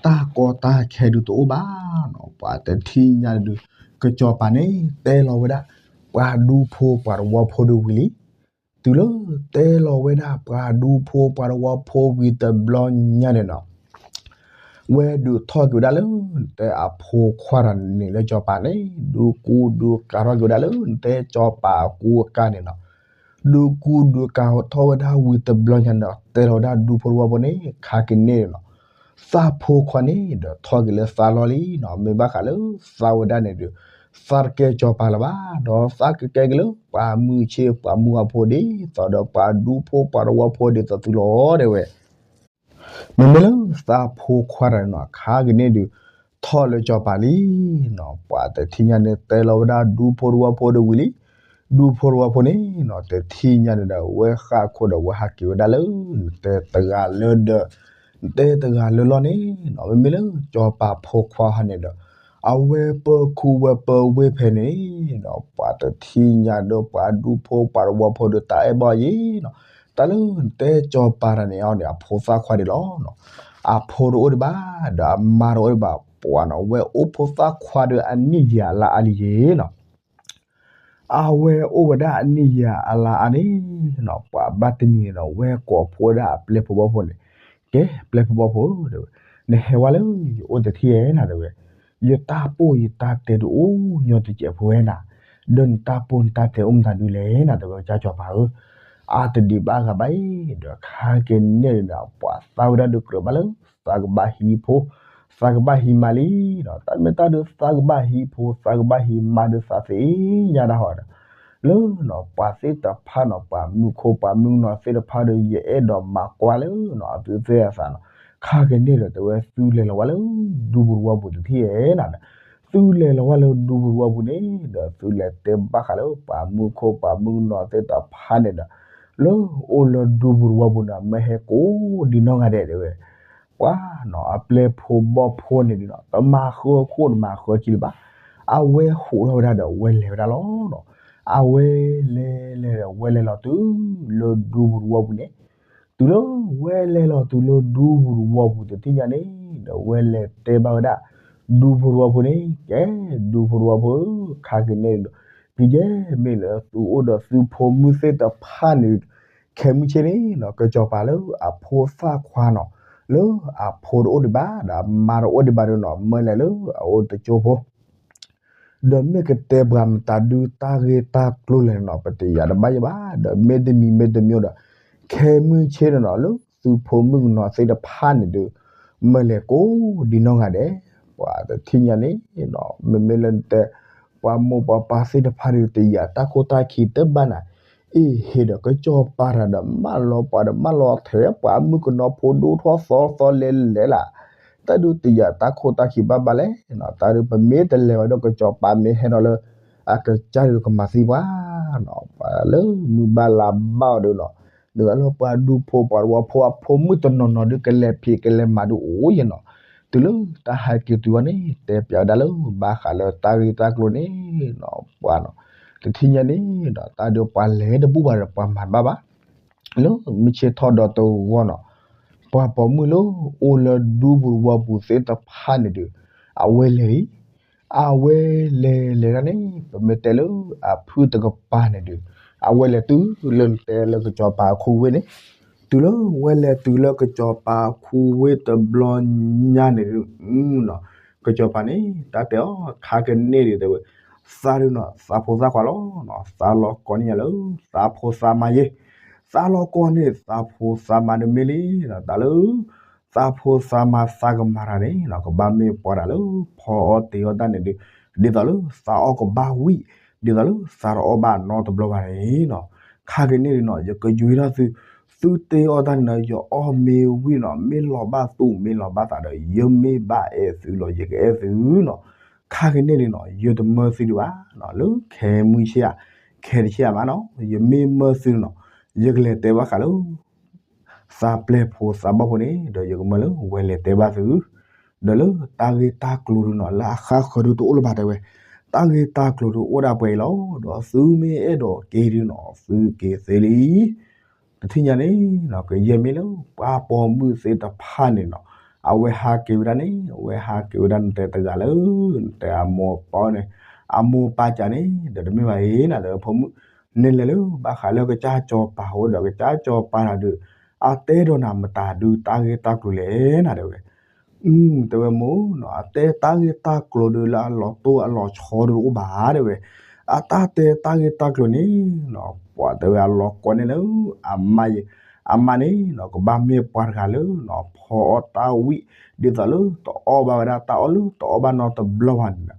တၢ်ကီတၢ်ခဲဒုးတအိၣ်ဘၣ်နီၤ, ပှၤတထံၣ်ညါဒုး ကစီၤပၤန့ၣ် တဲလီၤဝဲဒၣ် ပှၤဒူဖိပှၤတဝီဖိဒုးဝံၤလံ. တုၤလၢတဲလီၤဝဲဒၣ်ပှၤဒူဖိပှၤတဝီဖိဝံၤတဘျီညါန့ၣ်နီၤ, ဝဲဒုးထီၣ်က့ၤဝဲဒၣ်လၢ နတဲအဖိခွါတဂၤန့ၣ်လၢစီၤပၤန့ၣ် ဒုးကူဒုးကၤထီၣ်က့ၤဝဲဒၣ်လၢ နတဲစီၤပၤအကူအကၤန့ၣ်နီၤ, ဒုးကူဒုးကၤထီၣ်ဝဲဒၣ်ဝံၤတဘျီညါန့ၣ်ဒီး တဲလီၤဝဲဒၣ်ဒူဖိတဝီဖိန့ၣ် ခါက့ၤန့ၣ်နီၤ, သးဖိခွါန့ၣ်ဒီးထီၣ်က့ၤလၢသးလီၢ်လံနီၤ, မ့ၢ်ဘၣ်ဃးလၢသးဝဲဒၣ်န့ၣ်ဒီး သးတကဲစီၤပၤလၢၤဘၣ်, ဒီးသးကကဲက့ၤလၢပှၤမုၢ်ဆ့ၣ်ပှၤမုၢ်အဖိဒ်သိးဒီးပှၤဒူဖိပှၤတဝီဖိဒ်သိးသုလီၤ တဲဝဲ. မ့မ့ၢ်လၢသးဖိခွါတဂၤန့ၣ်နီၤ ခါက့ၤန့ၣ်ဒုး ထီၣ်လၢစီၤပၤလံနီၤ, ပှၤတထံၣ်ညါန့ၣ် တဲလီၤဝဲဒၣ်ဒူဖိတဝီဖိဒုးဝံၤလံ. ဒူဖိတဝီဖိန့ၣ်နီၤ တထံၣ်ညါန့ၣ်ဒီး ဝဲဃၣ်ခိၣ်ဒီးဝဲဟးက့ၤဝဲဒၣ်လၢ နတဲတဂၤလၢဒီး နတဲတဂၤလၢလီၢ်န့ၣ်နီၤ, မ့မ့ၢ်လၢစီၤပၤဖိခွါဟီန့ၣ်ဒီး အဝဲပၢခူဝဲပၢဝ့ၢ်ဖဲန့ၣ်နီၤ, ပှၤတထံၣ်ညါဒီးပှၤဒူဖိပှၤတဝီဖိဒီးတၢ်အဲၣ်ဘၣ်ယံၤနီၤ, တၢ်လၢနတဲစီၤပၤတဂၤန့ၣ်အီၤန့ၣ် အဖိသၣ်ခွါဒံးလီၤနီၤ, အဖိတအိၣ်ဒံးဘၣ် ဒီးအမါတအိၣ်ဒံးဘၣ်, ပှၤနီၤ ဝဲအိၣ်ဖိသၣ်ခွါဒီးအနံၣ်ယဲၢ်အလါအါလံယံၤနီၤ. အဝဲအိၣ်ဝဲဒၣ်အနံၣ်ယဲၢ်အလါအါန့ၣ်နီၤ, ပှၤဘၣ်တနံၤန့ၣ်နီၤ ဝဲကိးဖှိၣ်ဝဲဒၣ်အပျဲၢ်ဖိဘီၣ်ဖိန့ၣ်, ကဲပျဲၢ်ဖိဘီၣ်ဖိဧၢ တဲဝဲ, နဟဲဝဲလၢယအိၣ်တထံၣ်ဧဲနီၤ တဲဝဲ, ယတၢ်ပိၢ်ယတၢ်တဲဒုးအိၣ်ညီတစဲးဖိဝဲနီၤ, ဒီးနတၢ်ပိၢ်နတၢ်တဲအိၣ်မတၤဒုးလဲၣ်နီၤ တဲဝဲ ကစၢ်စီၤပၤဧၢ, အါတဒံးဘၣ်ဂၤဘၣ်အံၤ ဒီးခါက့ၤန့ၣ်ဒီး ပှၤသးဝဲဒၣ်ဒုးကြၢးဘၣ်လၢ သးကဘၣ်ဟံးဖိ, သးကဘၣ်ဟံးမါလံနီၤ, တၢ်မ့ၢ်တၢ်ဒုးသးကဘၣ်ဟံးဖိ သးကဘၣ်ဟံးမါဒုးသးသ့ၣ်ညါဒၣ်ဟီဒီး လၢနီၤ ပှၤသ့ၣ်တဖၣ်နီၤ ပှၤမုၢ်ခိၣ်ပှၤမုၢ်ကနီၤသ့ၣ်တဖၣ်ဒီး ယအဲၣ်ဒိးမၤကွၢ်လၢနီၤ အသုသ့ၣ်အသးနီၤ, ခါက့ၤန့ၣ်ဒီး တဲဝဲသုလဲၤလီၤဝဲလၢ ဒူပူၤတဝီပူၤတထံၣ်ဧဲနီၤ, သုလဲၤလီၤဝဲလၢဒူပူၤတဝီပူၤန့ၣ်ဒီး သုလဲၤတဲဘၣ်ဃးလၢပှၤမုၢ်ခိၣ်ပှၤမုၢ်ကနီၤသ့ၣ်တဖၣ်န့ၣ်ဒီး လၢအိၣ်လၢဒူပူၤတဝီပူၤန့ၣ် မ့ၢ်ဟဲကိးဒ်နီၢ်ဂၤဒဲးတဲဝဲ ပှၤနီၤ အပျဲၢ်ဖိဘီၣ်ဖိန့ၣ်ဒုးနီၤ တမၤဃၢခိၣ်တမၤဃၢခံလၢၤဘၣ်, အဝဲဟူးထီၣ်ဝဲဒၣ်ဒီး အဝဲလဲၤဝဲဒၣ်လီၤနီၤ. အဝဲလဲၤလဲၤဒီး ဝဲလဲၤလီၤတုၤလၢဒူပူၤတဝီပူၤန့ၣ်, တုၤလၢဝဲလဲၤလီၤတုၤလၢဒူပူၤတဝီပူၤတထံၣ်ညါန့ၣ်ဒီး ဝဲလဲၤတဲဘၣ်ဝဲဒၣ် ဒူပူၤတဝီပူၤန့ၣ်, ကဲ ဒူပူၤတဝီပူၤဧၢ, ခါက့ၤန့ၣ်ဒီး ကယဲၢ်မ့ၢ်လၢသုအိၣ်ဒီးသုဖိမုၣ်သ့ၣ်တဖၣ်န့ၣ်, ခဲမုၢ်ဆ့ၣ်န့ၣ်နီၤ ကစီၤပၤလၢအဖိသၣ်ခွါနီၤ, လၢအဖိတအိၣ်ဒံးဘၣ် ဒီးအမါတအိၣ်ဒံးဘၣ်ဒီးနီၤ မၢလဲၤလၢအအိၣ်တကၠိဖိ ဒီးမ့ၢ်ကတဲပှၤမတၤဒုတၢ်ဂ့ၢ်တၢ်ကျိၤလဲၣ်နီၤ ပတယာ်တဘၣ်ယဲဘၣ်, ဒီးမ့တမံၤမ့တမံၤဒီး ခဲမုၢ်ဆ့ၣ်န့ၣ်နီၤ လၢသုဖိမုၣ်ကနီၤသ့ၣ်တဖၣ်န့ၣ်ဒီး မၢလဲၤကိးဒံနီၢ်ဂၤဒဲး, ပှၤတထံၣ်ညါန့ၣ်နီၤ မ့မ့ၢ်လၢနတဲ ပှၤမိၢ်ပှၤပၢ်သ့ၣ်တဖၣ်ဒီးတယာ်တၢ်ခိၣ်တၢ်ခံတဘၣ်နၤ, အ့ၣ် ဟ့ၣ်ဒီးကစီၤပၤတၢ်ဒီး မၢလီၤပှၤဒီးမၢလီၤထဲး ပှၤမုၣ်ကနီၤဖိဒိၣ်ထီၣ်သီသီလဲၤလဲၤလၢ် တၢ်ဒုးတယာ်တၢ်ခိၣ်တၢ်ခံဘၣ်ဘၣ်လဲၣ်, တၢ်ဒုးပမ့ၢ်တလဲၤဘၣ်ဒီး ကစီၤပၤမ့ၢ်ဟဲဒီးလၢ အကစၢ်ဒုးကမၤသံပှၤနီၤ, ပှၤလၢမုၢ်ဘၣ်လါဘၣ်အီၤဒီးနီၤ, ဒ်သိးလၢပှၤဒူဖိပှၤတဝီဖိအဖိမုၣ်တနီၤနီၤဒုး ကလဲၤဖံးကလဲၤမၤဒုးအိၣ်ယဲနီၤ, တုၤလၢတၢ်ဟဲက့ၤတုၤအီၤန့ၣ် တဲပျးဝဲဒၣ်လၢ ဘၣ်ဃးလၢတၢ်ဂ့ၢ်တၢ်ကျိၤန့ၣ်နီၤ ပှၤနီၤ, တထံၣ်ညါန့ၣ်ဒီး တၢ်ဒုးပှၤလဲၤတဘူၣ်ဘၣ်ဒီး ပှၤမၤတဘၣ်ဘၣ် လၢမုၢ်ဆ့ၣ်ထီၣ်ဒီးတဂီၤနီၤ, ပှၤပိာ်မုၣ်လၢအိၣ်လၢဒူပူၤတဝီပူၤသ့ၣ်တဖၣ်န့ၣ်ဒီး အဝဲလဲၤလံ, အဝဲလဲၤလဲၤဒၣ်န့ၣ် ပမ့ၢ်တဲလၢအဖုၣ်တကပၤန့ၣ်ဒီး အဝဲလဲၤတုၤလၢနတဲလၢကစီၤပၤအခူဝ့ၢ်န့ၣ်, တုၤလၢဝဲလဲၤတုၤလၢကစီၤပၤအခူဝ့ၢ်တဘျီညါန့ၣ်ဒီး ကစီၤပၤန့ၣ် တၢ်တဲအီၤ ခါကန့ၢ်ဒံးတဲဝဲ, သးဒုးနီၤ သးဖိသၣ်ခွါလီၤ, သးလီၤကိးန့ၢ်ယၤလၢ သးဖိသးမါယဲ, သးလီၤကိးန့ၢ် သးဖိသးမါန့ၣ်မ့ၢ်လံ, တၢ်လၢ သးဖိသးမါသးကမၤတၢ်န့ၣ် ကဘၣ်မ့ၢ်ပှၤတၢ်လၢ ဖီအီၣ်တ့ၤအီၣ်တၢ်န့ၣ်ဒီး ဒ်သိးလၢသးအီၣ်ကဘၣ်ဝံၣ်, ဒ်သိးလၢသးတအီၣ်ဘၣ်နီတဘျီဘၣ်န့ၣ်နီၤ, ခါကန့ၢ်ဒံးနီၤ ယကယွံထီၣ်သု, သုတ့အီၣ်တၢ်န့ၣ်ဒီး ယအီၣ်မ့ၢ်ဝံၣ်နီၤ မ့ၢ်လီၤဘၣ်သူၣ်မ့ၢ်လီၤဘၣ်သးဒီး ယမ့ၢ်ဘၣ်အဲၣ်သုလီၤ ယကအဲၣ်သုနီၤ, ခါကန့ၢ်ဒံးနီၤ ယတမၢသုဒံးဘၣ်နီၤ လၢခဲမုၢ်ဆ့ၣ်ဧါ, ခဲတဆ့ၣ်ဧါမးနီၤ ယမ့ၢ်မၢသုနီၤ ယကလဲၤတဲဘၣ်ဃးလၢ သးပျဲၢ်ဖိသးဘီၣ်ဖိန့ၣ် ဒီးယကမၢလၢဝဲလဲၤတဲဘၣ်သု, ဒီးလၢတၢ်ဂ့ၢ်တၢ်ကျိၤဒုးနီၤ လၢအဃၣ်ဃၢၤဒုးတအိၣ်လၢၤဘၣ်တဲဝဲ, တၢ်ဂ့ၢ်တၢ်ကျိၤဒုးအိၣ်ဒၣ်ပှဲၤအံၤလီၤ, ဒီးသုမ့ၢ်အဲၣ်ဒိးက့ၤဒုးနီၤ သုက့ၤသ့လံ တထံၣ်ညါန့ၣ်နီၤ ကယဲၢ်မ့ၢ်လၢပှၤပိာ်မုၣ်သ့ၣ်တဖၣ်န့ၣ်နီၤ အဝဲဟးက့ၤဝဲဒၣ်န့ၣ် အဝဲဟးက့ၤဝဲဒၣ်နတဲတဂၤလၢ နတဲအမိၢ်ပၢ်န့ၣ် အမိၢ်ပၢ်ကးန့ၣ် ဒီးတမ့ၢ်ဘၣ်အံၤနၤ ဒီးဖိမုၣ် န့ၣ်လဲၤလၢဘၣ်ဃးလၢကစၢ်စီၤပၤအအိၣ်ဒီး ကစၢ်စီၤပၤတၢ်ဒုး အတဲဒီးနၤမတၤဒုးတၢ်ဂ့ၢ်တၢ်ကျိၤလဲၣ်နၤတဲဝဲ တဲဝဲမိၢ်နီၤ အတဲတၢ်ဂ့ၢ်တၢ်ကျိၤဒုးလၢအလီၤတိၢ်အလီၤဆီဒုးတအိၣ်ဘၣ်တဲဝဲ, အတၢ်တဲတၢ်ဂ့ၢ်တၢ်ကျိၤန့ၣ်နီၤ ပှၤတဲဝဲအလီၤကိးန့ၢ်လၢ အမါယဲ, အမါန့ၣ်နီၤ ကဘၣ်မ့ၢ်ပှၤတဂၤလၢနီၤ ဖီအီၣ်တၢ်ဝံၣ် ဒ်သိးလၢတအီၣ်ဘၣ်ဝဲဒၣ်တၢ်အီၣ်လၢတအီၣ်ဘၣ်နီ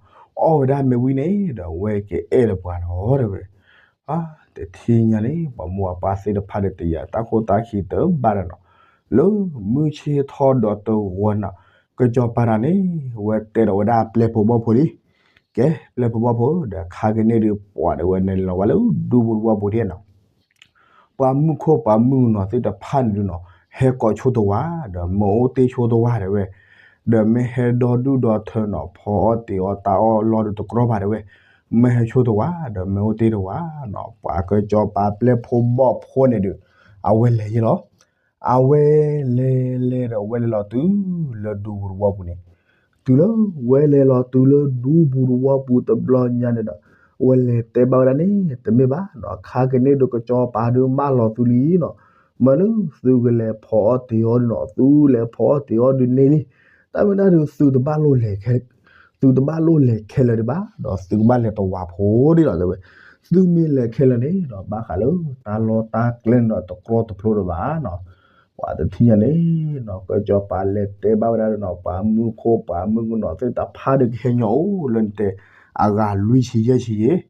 တဘျီဘၣ်န့ၣ်ဒီး အီၣ်ဝဲဒၣ်မ့ၢ်ဝံၣ်န့ၣ်ဒီး အဝဲကအဲၣ်ဒီးပှၤလီၤတဲဝဲ တထံၣ်ညါန့ၣ် ပှၤမိၢ်ပၢ်သ့ၣ်တဖၣ်ဒီးတယာ်တၢ်ခိၣ်တၢ်ခံတဘၣ်ဒီးနီၤ, လၢမုၢ်ဆ့ၣ်ထီၣ်ဒီးတဂီၤနီၤ, ကစီၤပၤတၢ်န့ၣ် ဝဲတဲဒီးဝဲဒၣ်ပျဲၢ်ဖိဘီၣ်ဖိလံ, ကဲ ပျဲၢ်ဖိဘီၣ်ဖိ ဒီးခါကန့ၢ်ဒုးပှၤဒီးဝဲန့ၣ်လီၤဝဲလၢဒူပူၤတဝီပူၤဒ်နီၤ ပှၤမုၣ်ခိၣ်ပှၤမုၣ်ကနီၤသ့ၣ်တဖၣ်န့ၣ်ဒုးနီၤ ဟဲကိးဆိတဝါ ဒီးမၢအိၣ်တ့ၢ်ဆိတဝါတဲဝဲ, ဒီးမ့ၢ်ဟဲဒီဒူၣ်ဒီထၢနီၤ ဖီအီၣ်တ့ၤအီၣ်တၢ်အီၣ်လီၢ်ဒုးတကြီဘၣ်တဲဝဲ, မၢဟဲဆိတဝါ ဒီးမၢအိၣ်တ့ၢ်တဝါနီၤ ပှၤကစီၤပၤပျဲၢ်ဖိဘီၣ်ဖိန့ၣ်ဒုး အဝဲလဲၤယဲလီၤ အဝဲလဲၤလဲၤဒီးဝဲလဲၤလီၤတုၤလၢဒူပူၤတဝီပူၤန့ၣ်, တုၤလၢဝဲလဲၤလီၤတုၤလၢဒူပူၤတဝီပူၤတဘျီညါန့ၣ်ဒီး ဝဲလဲၤတဲဘၣ်ဝဲဒၣ်န့ၣ် တမ့ၢ်ဘၣ်နီၤ ခါကန့ၢ်ဒုးကစီၤပၤဒုးမၢလီၤသုလံနီၤ, မၢလၢသုကလဲၤဖီအီၣ်တ့ၤအီၣ်ဒုးနီၤ သုလဲၤဖီအီၣ်တ့ၤအီၣ်ဒုးန့ၢ်လံ, တၢ်မ့ၢ်ဒၣ်ဒုးသုတဘၣ် သုတဘၣ်လိၣ်လဲၤခဲလၢာ်ဒံးဘၣ် ဒီးသုကဘၣ်လဲၤတဝးဖိဒ်လီၤတဲဝဲ, သုမ့ၢ်လဲၤခဲလၢာ်န့ၣ်ဒီး ဘၣ်ဃးလၢတၢ်လီၢ်တၢ်ကျဲန့ၣ်ဒီးတကြီတဖျိဒံးဘၣ်နီၤ ပှၤတထံၣ်ညါန့ၣ်နီၤ ကစီၤပၤလဲၤတဲဘၣ်ဝဲဒၣ်နီၤ ပှၤမုၣ်ခိၣ်ပှၤမုၣ်ကနီၤသ့ၣ်တဖၣ်ဒီးကဟဲညီအိၣ်လၢနတဲ အဂၤလွံၢ်ဆံယဲၢ်ဆံယဲၢ်,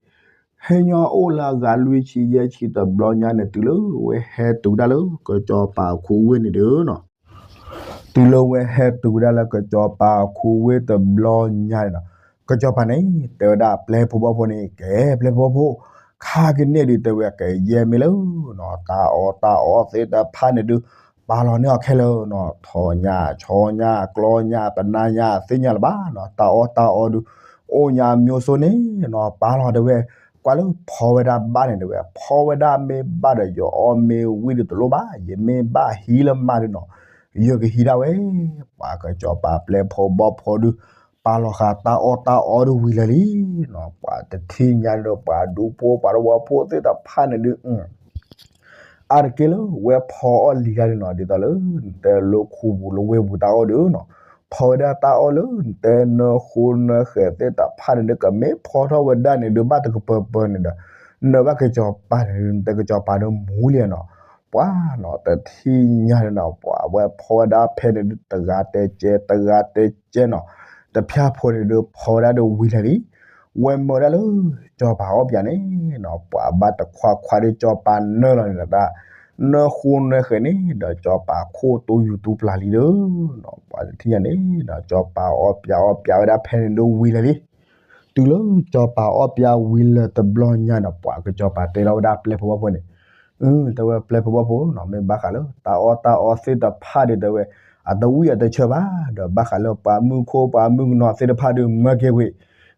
ဟဲညီအိၣ်လၢအဂၤလွံၢ်ဆံယဲၢ်ဆံတဘျီညါန့ၣ် တုၤလၢဝဲဟဲတုၤဝဲဒၣ်လၢကစီၤပၤအခူဝ့ၢ်န့ၣ်ဒီးနီၤ တုၤလၢဝဲဟဲတုၤဝဲဒၣ်လၢကစီၤပၤအခူဝ့ၢ်တဘျီညါန့ၣ်နီၤ ကစီၤပၤန့ၣ် တဲဝဲဒၣ်ပျဲၢ်ဖိဘီၣ်ဖိန့ၣ် ကဲပျဲၢ်ဖိဘီၣ်ဖိ ခါကန့ၢ်ဒုးတဲဝဲကယဲၢ်မ့ၢ်လၢနီၤ တၢ်အီၣ်တၢ်အီသ့ၣ်တဖၣ်န့ၣ်ဒုး ပာ်လီၤန့ၢ်အီၤခဲလၢာ်နီၤ ထိးညၣ် ဆီညၣ် ကျီညၣ် ပနါညၣ် သ့ၣ်ညါလၢၤဘၣ်နီၤ တၢ်အီၣ်တၢ်အီဒုး အိၣ်ညါမျိုးစုံန့ၣ်နီၤ ပာ်လီၤတဲဝဲ ကွၢ်လၢဖီဝဲဒၣ်ဘၣ်န့ၣ်တဲဝဲ, ဖီဝဲဒၣ်မ့ၢ်ဘၣ်ဒီး ယအီၣ်မ့ၢ်ဝံၣ်ဒီးတလိၣ်ဘၣ်, ယမ့ၢ်ဘၣ်ဟံးလၢမါဒုးနီၤ, ယကဟံးဒၣ်ဝဲ. ပှၤကစီၤပၤပျဲၢ်ဖိဘီၣ်ဖိဒုး ပာ်လီၤဃာ်တၢ်အီၣ်တၢ်အီဒုးဝံၤလၢာ်လံနီၤ. ပှၤတထံၣ်ညါဒီး ပှၤဒူဖိပှၤသဝီဖိသ့ၣ်တဖၣ်န့ၣ်ဒုး အါတက့ၢ်လၢဝဲဖီအီၣ်လံၤတၢ်ဒုးနီၤ, ဒ်သိးလၢနတဲလၢခူပူၤလၢဝ့ၢ်ပူၤတၢ်အီၣ်ဒုးနီၤ, ဖီဝဲဒၣ်တၢ်အီၣ်လၢနတဲနၢဃိနၢဃဲးသ့ၣ်တဖၣ်န့ၣ်ဒုး ကမ့ၢ်ဖီထီၣ်ဝဲဒၣ်န့ၣ်ဒုး ဘၣ်တကပၢၤပၢၤန့ၣ်ဒီး နဘၣ်ကစီၤပၤန့ၣ်ဒုး နတဲကစီၤပၤဒုးမူလံနီၤ. ပှၤနီၤ တထံၣ်ညါန့ၣ်နီၤ, ပှၤဝဲဖီဝဲဒၣ်ဖဲန့ၣ်ဒုး တဂၤတဲကဲ တဂၤတဲကဲနီၤ, တဖၠၣ်ဖိန့ၣ်ဒုး ဖီဝဲဒၣ်ဒုးဝံၤလၢာ်လံ. ဝဲမၢဝဲဒၣ်လၢ စီၤပၤအီၣ်ပၠးန့ၣ်နီၤ, ပှၤဘၣ်တခွါခွါဒုး စီၤပၤနၢလီၤန့ၣ်ဒီး တၢ်နၢဃိနၢဃဲးန့ၣ်ဒီး စီၤပၤခိၣ်တူယူၤတူပျၢ်လံဒီး ပှၤတထံၣ်ညါန့ၣ်နီၤ, စီၤပၤအီၣ်ပၠးအီၣ်ပၠးဝဲဒၣ်ဖဲန့ၣ်ဒုးဝံၤလၢာ်လံ. တုၤလၢစီၤပၤအီၣ်ပၠးဝံၤလၢာ်တဘျီညါဒီး ပှၤကစီၤပၤတဲထီၣ်ဝဲဒၣ်ပျဲၢ်ဖိဘီၣ်ဖိန့ၣ်, တဲဝဲပျဲၢ်ဖိဘီၣ်ဖိနီၤ, မ့ၢ်ဘၣ်ဃးလၢတၢ်အီၣ်တၢ်အီသ့ၣ်တဖၣ်ဒုးတဲဝဲ အတဝံၣ်အတဆၢဘၣ်, ဒီးဘၣ်ဃးလၢပှၤမုၣ်ခိၣ်ပှၤမုၣ်ကနီၤသ့ၣ်တဖၣ်ဒုး မၢက့ၤဝံၤ,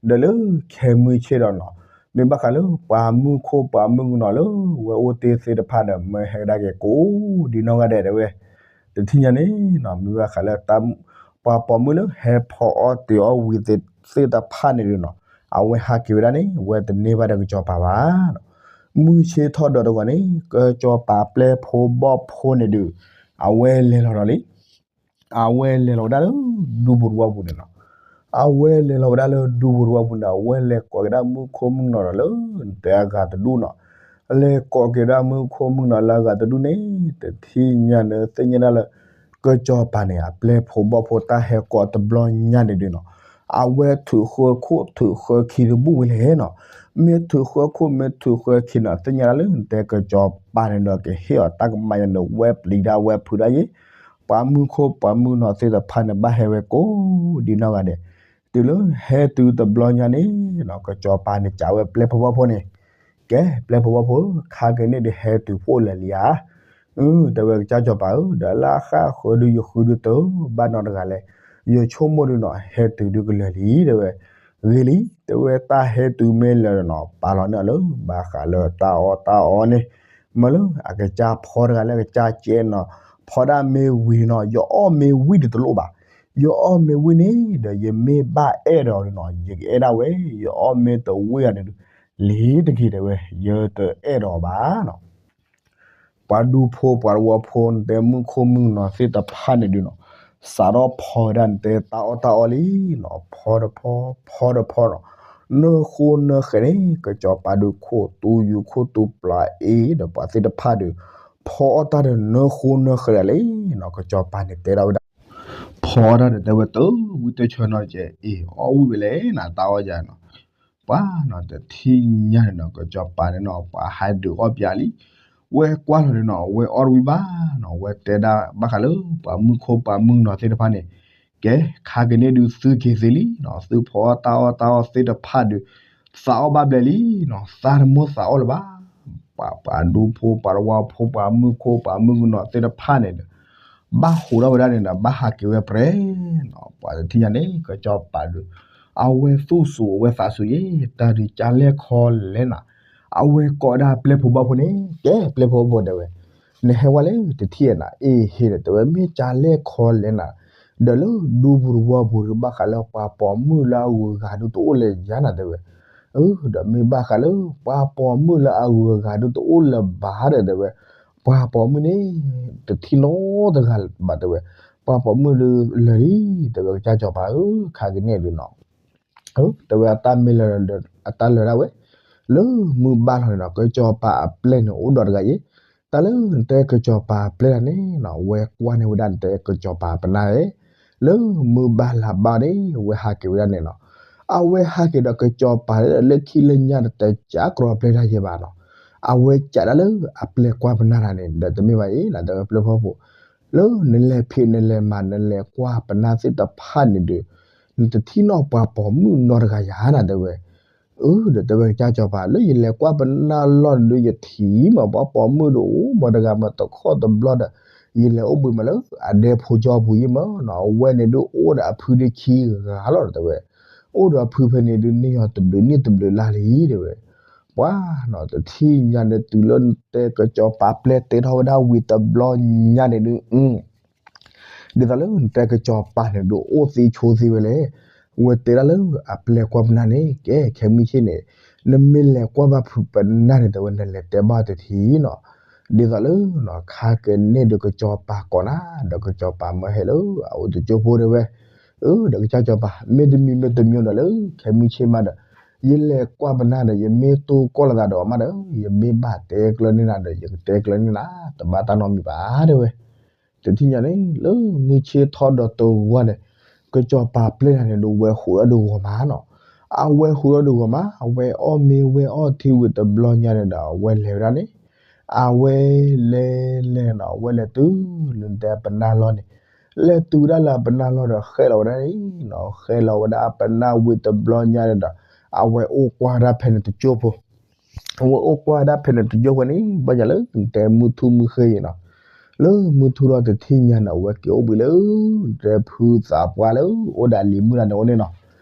ဒီးလၢခဲမုၢ်ဆ့ၣ်ဒီးနီၤ, မ့ၢ်ဘၣ်ဃးလၢပှၤမုၣ်ခိၣ်ပှၤမုၣ်ကနီၤလၢဝဲအိၣ်တ့ၢ်သ့ၣ်တဖၣ်ဒီး မၢဟဲကဒါက့ၤကိးဒ်နီၢ်ဂၤဒဲးတဲဝဲ. တထံၣ်ညါန့ၣ်နီၤ, မ့ၢ်ဘၣ်ဃးလၢ ပှၤပိာ်မုၣ်လၢဟဲဖီအီၣ်တ့ၤအီၣ်ဝံၤသ့ၣ်တဖၣ်န့ၣ်ဒုးနီၤ, အဝဲဟးက့ၤဝဲဒၣ်န့ၣ် ဝဲတန့ၢ်ဘၣ်ဒီးကစီၤပၤဘၣ်နီၤ. မုၢ်ဆ့ၣ်ထီၣ်ဒီးတဂီၤန့ၣ် ကစီၤပၤပျဲၢ်ဖိဘီၣ်ဖိန့ၣ်ဒုး အဝဲလဲၤလီၤဒီးလံ အဝဲလဲၤလီၤဝဲဒၣ်လၢ ဒူပူၤတဝီပူၤန့ၣ်နီၤ. အဝဲလဲၤလီၤဝဲဒၣ်လၢဒူပူၤတဝီပူၤန့ၣ် အဝဲလဲၤကိးက့ၤဒၣ်မုၣ်ခိၣ်မုၣ်ကနီၤဒီးလၢ နတဲအဂၤတဒူၣ်နီၤ. လဲၤကိးက့ၤဒၣ်မုၣ်ခိၣ်မုၣ်ကနီၤလၢအဂၤတဒူၣ်န့ၣ် တထံၣ်ညါန့ၣ်သ့ၣ်ညါဒၣ်လၢ ကစီၤပၤန့ၣ် အပျဲၢ်ဖိဘီၣ်ဖိတၢ်ဟဲကိးတဘျီညါန့ၣ်ဒုးနီၤ, အဝဲထုးဃၢခိၣ်ထုးဃၢခံတဘူၣ်ဝံၤလဲၣ်နီၤ. မ့ၢ်ထုးဃၢခိၣ်မ့ၢ်ထုးဃၢခံနီၤ သ့ၣ်ညါဒၣ်လၢနတဲကစီၤပၤန့ၣ်ဒီး ကဟ့ၣ်အီၤတၢ်ကမၣ်ညါန့ၣ် ဝဲပျံၤဒၣ်ဝဲဖုးဒၣ်ယဲ ပှၤမုၣ်ခိၣ်ပှၤမုၣ်ကနီၤသ့ၣ်တဖၣ်န့ၣ် ဘၣ်ဟဲဝဲကိးဒ်နီၢ်ဂၤဒဲး. တုၤလၢဟဲတုၤတဘျီညါန့ၣ်နီၤ ကစီၤပၤန့ၣ် ကးဝဲပျဲၢ်ဖိဘီၣ်ဖိန့ၣ်, ကဲ ပျဲၢ်ဖိဘီၣ်ဖိဧၢ, ခါက့ၤန့ၣ်ဒုးဟဲတုၤဖှိၣ်လၢာ်လံဧါ. အၢ တဲဝဲကစၢ်စီၤပၤဧၢ, ဒီးလၢအဃၣ်ဃၢၤဒုးယဃုဒုးတဘၣ်နီတဂၤလဲၣ်, ယဆိကမိၣ်ဒုးနီၤ ဟဲတုၤဒုးကလၢာ်လံ တဲဝဲ. ဂ့ၤလံ တဲဝဲ တၢ်ဟဲတုၤမ့ၢ်လၢာ်နီၤ ပာ်လီၤန့ၢ်အီၤလၢ ဘၣ်ဃးလၢတၢ်အီၣ်တၢ်အီန့ၣ်, မ့ၢ်လၢအကစၢ်ဖီတဂၤလၢအကစၢ်ကဲနီၤ, ဖီဒၣ်မ့ၢ်ဝံၤနီၤ ယအီၣ်မ့ၢ်ဝံၣ်ဒုးတလိၣ်ဘၣ်. ယအီၣ်မ့ၢ်ဝံၣ်န့ၣ်ဒီး ယမ့ၢ်ဘၣ်အဲၣ်ဒီးအီၤဒုးနီၤ ယကအဲၣ်ဒၣ်ဝဲ, ယအီၣ်မ့ၢ်တဝံၣ်အီၤန့ၣ်ဒုး လ့ၤတက့ၤ တဲဝဲ, ယတအဲၣ်ဒီးအီၤဘၣ်နီၤ. ပှၤဒူဖိပှၤသဝီဖိနတဲမုၣ်ခိၣ်မုၣ်ကနီၤသ့ၣ်တဖၣ်န့ၣ်ဒုးနီၤ, စးထီၣ်ဖီဝဲဒၣ်နတဲတၢ်အီၣ်တၢ်အီလံနီၤ, ဖီတဖီ ဖီတဖီနီၤ, နၢဃိနၢဃဲးန့ၣ် ကစီၤပၤဒုးခိၣ်တူယူၤခိၣ်တူပျၢ်အ့ၣ်ဒီးပှၤသ့ၣ်တဖၣ်ဒုး ဖီအီၣ်တၢ်ဒီးနၢဃိနၢဃဲးဒၣ်လံနီၤ, ကစီၤပၤန့ၣ်တဲဒၣ်ဝဲဒၣ် ဖီအီၣ်တၢ်ဒီးတဲဝဲ တဝံၣ်တဆၢနီတကဲး အ့ၣ် အီၣ်ဝံၣ်ဝဲလဲၣ်နၤ တၢ်အီၣ်ယၤနီၤ. ပှၤနီၤ တထံၣ်ညါန့ၣ်နီၤ ကစီၤပၤန့ၣ်နီၤ ပှၤဟဲဒုးအီၣ်ပၠးလံ, ဝဲကွၢ်လီၤန့ၣ်နီၤ ဝဲအီၣ်တဝံၣ်ဘၣ်နီၤ, ဝဲတဲဒၣ်ဘၣ်ဃးလၢ ပှၤမုၣ်ခိၣ်ပှၤမုၣ်ကနီၤသ့ၣ်တဖၣ်န့ၣ်, ကဲ ခါက့ၤန့ၣ်ဒုးသုက့ၤသ့လံနီၤ, သုဖီအီၣ်တၢ်အီၣ်တၢ်အီသ့ၣ်တဖၣ်ဒုး သးအီၣ်ဘၣ်ဘျဲၣ်လံနီၤ, သးတမိၣ်သးအီၣ်လၢၤဘၣ်. ပှၤ ပှၤဒူဖိပှၤသဝီဖိ ပှၤမုၣ်ခိၣ်ပှၤမုၣ်ကနီၤသ့ၣ်တဖၣ်န့ၣ်ဒီး ဘၣ်ဟးထီၣ်ဝဲဒၣ်န့ၣ်ဒီး ဘၣ်ဟးက့ၤဝဲပြဲၤနီၤ, ပှၤတထံၣ်ညါန့ၣ် ကစီၤပၤဒုး အဝဲသူၣ်စူၤအဝဲသးစူၤယဲ တၢ်ဒုးကၢ်လဲၢ်ခီလဲၢ်နၤ, အဝဲကိးဒၣ်ပျဲၢ်ဖိဘီၣ်ဖိန့ၣ် ကဲ ပျဲၢ်ဖိဘီၣ်ဖိတဲဝဲ, နဟဲဝဲလဲၣ် တထံၣ်နၤ အ့ၣ် ဟ့ၣ်ဒီးတဲဝဲ မ့ၢ်ကၢ်လဲၢ်ခီလဲၢ်နၤ, ဒီးလၢဒူပူၤတဝီပူၤဒုး ဘၣ်ဃးလၢပှၤပိာ်မုၣ်လၢအဂုၤအဂၤဒုးတအိၣ်လၢၤယၤနၤတဲဝဲ အၢ ဒီးမ့ၢ်ဘၣ်ဃးလၢ ပှၤပိာ်မုၣ်လၢအဂုၤအဂၤဒုးတအိၣ်လၢၤဘၣ်ဒီးတဲဝဲ, ပှၤပိာ်မုၣ်န့ၣ် တထံၣ်နီတဂၤဘၣ်တဲဝဲ, ပှၤပိာ်မုၣ်ဒုးလၢာ်လံ တဲဝဲ ကစၢ်စီၤပၤဧၢ ခါက့ၤန့ၣ်ဒုးနီၤ တဲဝဲအတၢ်မ့ၢ်လၢာ်ဒီး အတၢ်လၢာ်ဒၣ်ဝဲ, လၢမုၢ်ဘၣ်လီၤန့ၣ်ဒီး ကစီၤပၤအပျဲၢ်န့ၣ်အိၣ်ဒီးတဂၤအံၤ, တၢ်လၢနတဲကစီၤပၤအပျဲၢ်တဂၤန့ၣ်နီၤ ဝဲကွၢ်န့ၢ်ဝဲဒၣ်နတဲကစီၤပၤပနၢ်ဧၢ, လၢမုၢ်ဘၣ်လါဘၣ်န့ၣ် ဝဲဟးက့ၤဝဲဒၣ်န့ၣ်နီၤ, အဝဲဟးက့ၤဒီးကစီၤပၤလၢလၢခံလၢညါတတဲကးကြီၤပျဲၢ်တၢ်ယဲဘၣ်နီၤ, အဝဲကးဒၣ်လၢအပျဲၢ်ကွၢ်ပနၢ်တၢ်န့ၣ် ဒီးတမ့ၢ်ဘၣ်အံၤ နတဲဝဲပျဲၢ်ဖိဖိ လၢနလဲၤဖံးနလဲၤမၤ နလဲၤကွၢ်ပနၢ်သ့ၣ်တဖၣ်န့ၣ်ဒီး နတထံၣ်နီၣ်ပှၤပိာ်မုၣ်နီတဂၤယၤနၤတဲဝဲ, အၢ ဒီးတဲဝဲကစၢ်စီၤပၤ လၢယလဲၤကွၢ်ပနၢ်လီၢ်န့ၣ်ဒီး ယထံၣ်မး ပှၤပိာ်မုၣ်ဒုးအိၣ်မးတဂၤမးတခီတဘျီဒီး ယလဲၤအိၣ်ဘှံးမးလၢအဒဲဖိကၠီပူၤယံၤမးနီၤ, အဝဲန့ၣ်ဒုးအိၣ်ဒီးအဖုဒုးခံဂၤလီၤတဲဝဲ, အိၣ်ဒီးအဖုဖဲန့ၣ်ဒုး န့ၢ်ယီၤတဘျုးန့ၢ်တဘျုးလါလံတဲဝဲ, ပှၤနီၤ တထံၣ်ညါန့ၣ် တုၤလၢနတဲကစီၤပၤပျဲၢ်တဲထီၣ်ဝဲဒၣ်ဝံၤတဘျီညါန့ၣ်ဒုး ဒ်သိးလၢနတဲကစီၤပၤန့ၣ်ဒုးအိၣ်သ့ဆိသ့ဝဲလဲၣ်, ဝဲတဲဒၣ်လၢအပျဲၢ်ကွၢ်ပနၢ်န့ၣ် ကဲခဲမုၢ်ဆ့ၣ်န့ၣ် နမ့ၢ်လဲၤကွၢ်ဘၣ်ဖုးပနၢ်န့ၣ် တဲဝဲနလဲၤတဲဘၣ်တထံၣ်နီၤ, ဒ်သိးလၢ ခါကန့ၣ်ဒီးကစီၤပၤကိးနၤ ဒီးကစီၤပၤမၢဟဲလၢအအိၣ်တကၠိဖိတဲဝဲ, အၢ ဒီးကစၢ်စီၤပၤ မ့တမံၤမ့တမံၤဒီးလၢ ခဲမုၢ်ဆ့ၣ်မးဒီး ယလဲၤကွၢ်ပနၢ်ဒီး ယမ့ၢ်တိၢ်ကီၢ်လိာ်သးဒီးအီၤမးဒီး ယမ့ၢ်ဘၣ်တဲကျၢၤန့ၢ်နၤဒီး ယကတဲကျၢၤန့ၢ်နၤ တဘၣ်တၢ်နီတမံၤဘၣ်တဲဝဲ. တထံၣ်ညါန့ၣ် လၢမုၢ်ဆ့ၣ်ထီၣ်ဒီးတဂီၤန့ၣ် ကစီၤပၤပျဲၢ်နၤန့ၣ်ဒီးဝဲဟူးထီၣ်ဒီးဂီၤမးနီၤ, အဝဲဟူးထီၣ်ဒီးဂီၤမး အဝဲအီၣ်မ့ၤဝဲအီၣ်ထံဝံၤတဘျီညါန့ၣ်ဒီး အဝဲလဲၤဝဲဒၣ်န့ၣ် အဝဲလဲၤလဲၤနီၤ အဝဲလဲၤတုၤလၢနတဲပနၢ်လီၢ်န့ၣ်, လဲၤတုၤဝဲဒၣ်လၢအပနၢ်လီၢ်ဒီး ဃဲလီၤဝဲဒၣ်န့ၣ်နီၤ, ဃဲလီၤဝဲဒၣ်အပနၢ်ဝံၤတဘျီညါန့ၣ်ဒီး အဝဲအိၣ်ကွၢ်ဝဲဒၣ်ဖဲန့ၣ်တကၠိဖိ အဝဲအိၣ်ကွၢ်ဝဲဒၣ်ဖဲန့ၣ်တကၠိဖိန့ၣ် ဘၣ်ယၤလၢနတဲမုၢ်ထူၣ်မုၢ်ဃ့အံၤနီၤ, လၢမုၢ်ထူၣ်ထီၣ်တထံၣ်ညါန့ၣ် အဝဲက့ၤအိၣ်ဘှံးလၢ နတဲဖုသးပှၢ်လၢအိၣ်ဒီးလံၤမုၣ်တဂၤန့ၣ်အအိၣ်န့ၣ်နီၤ,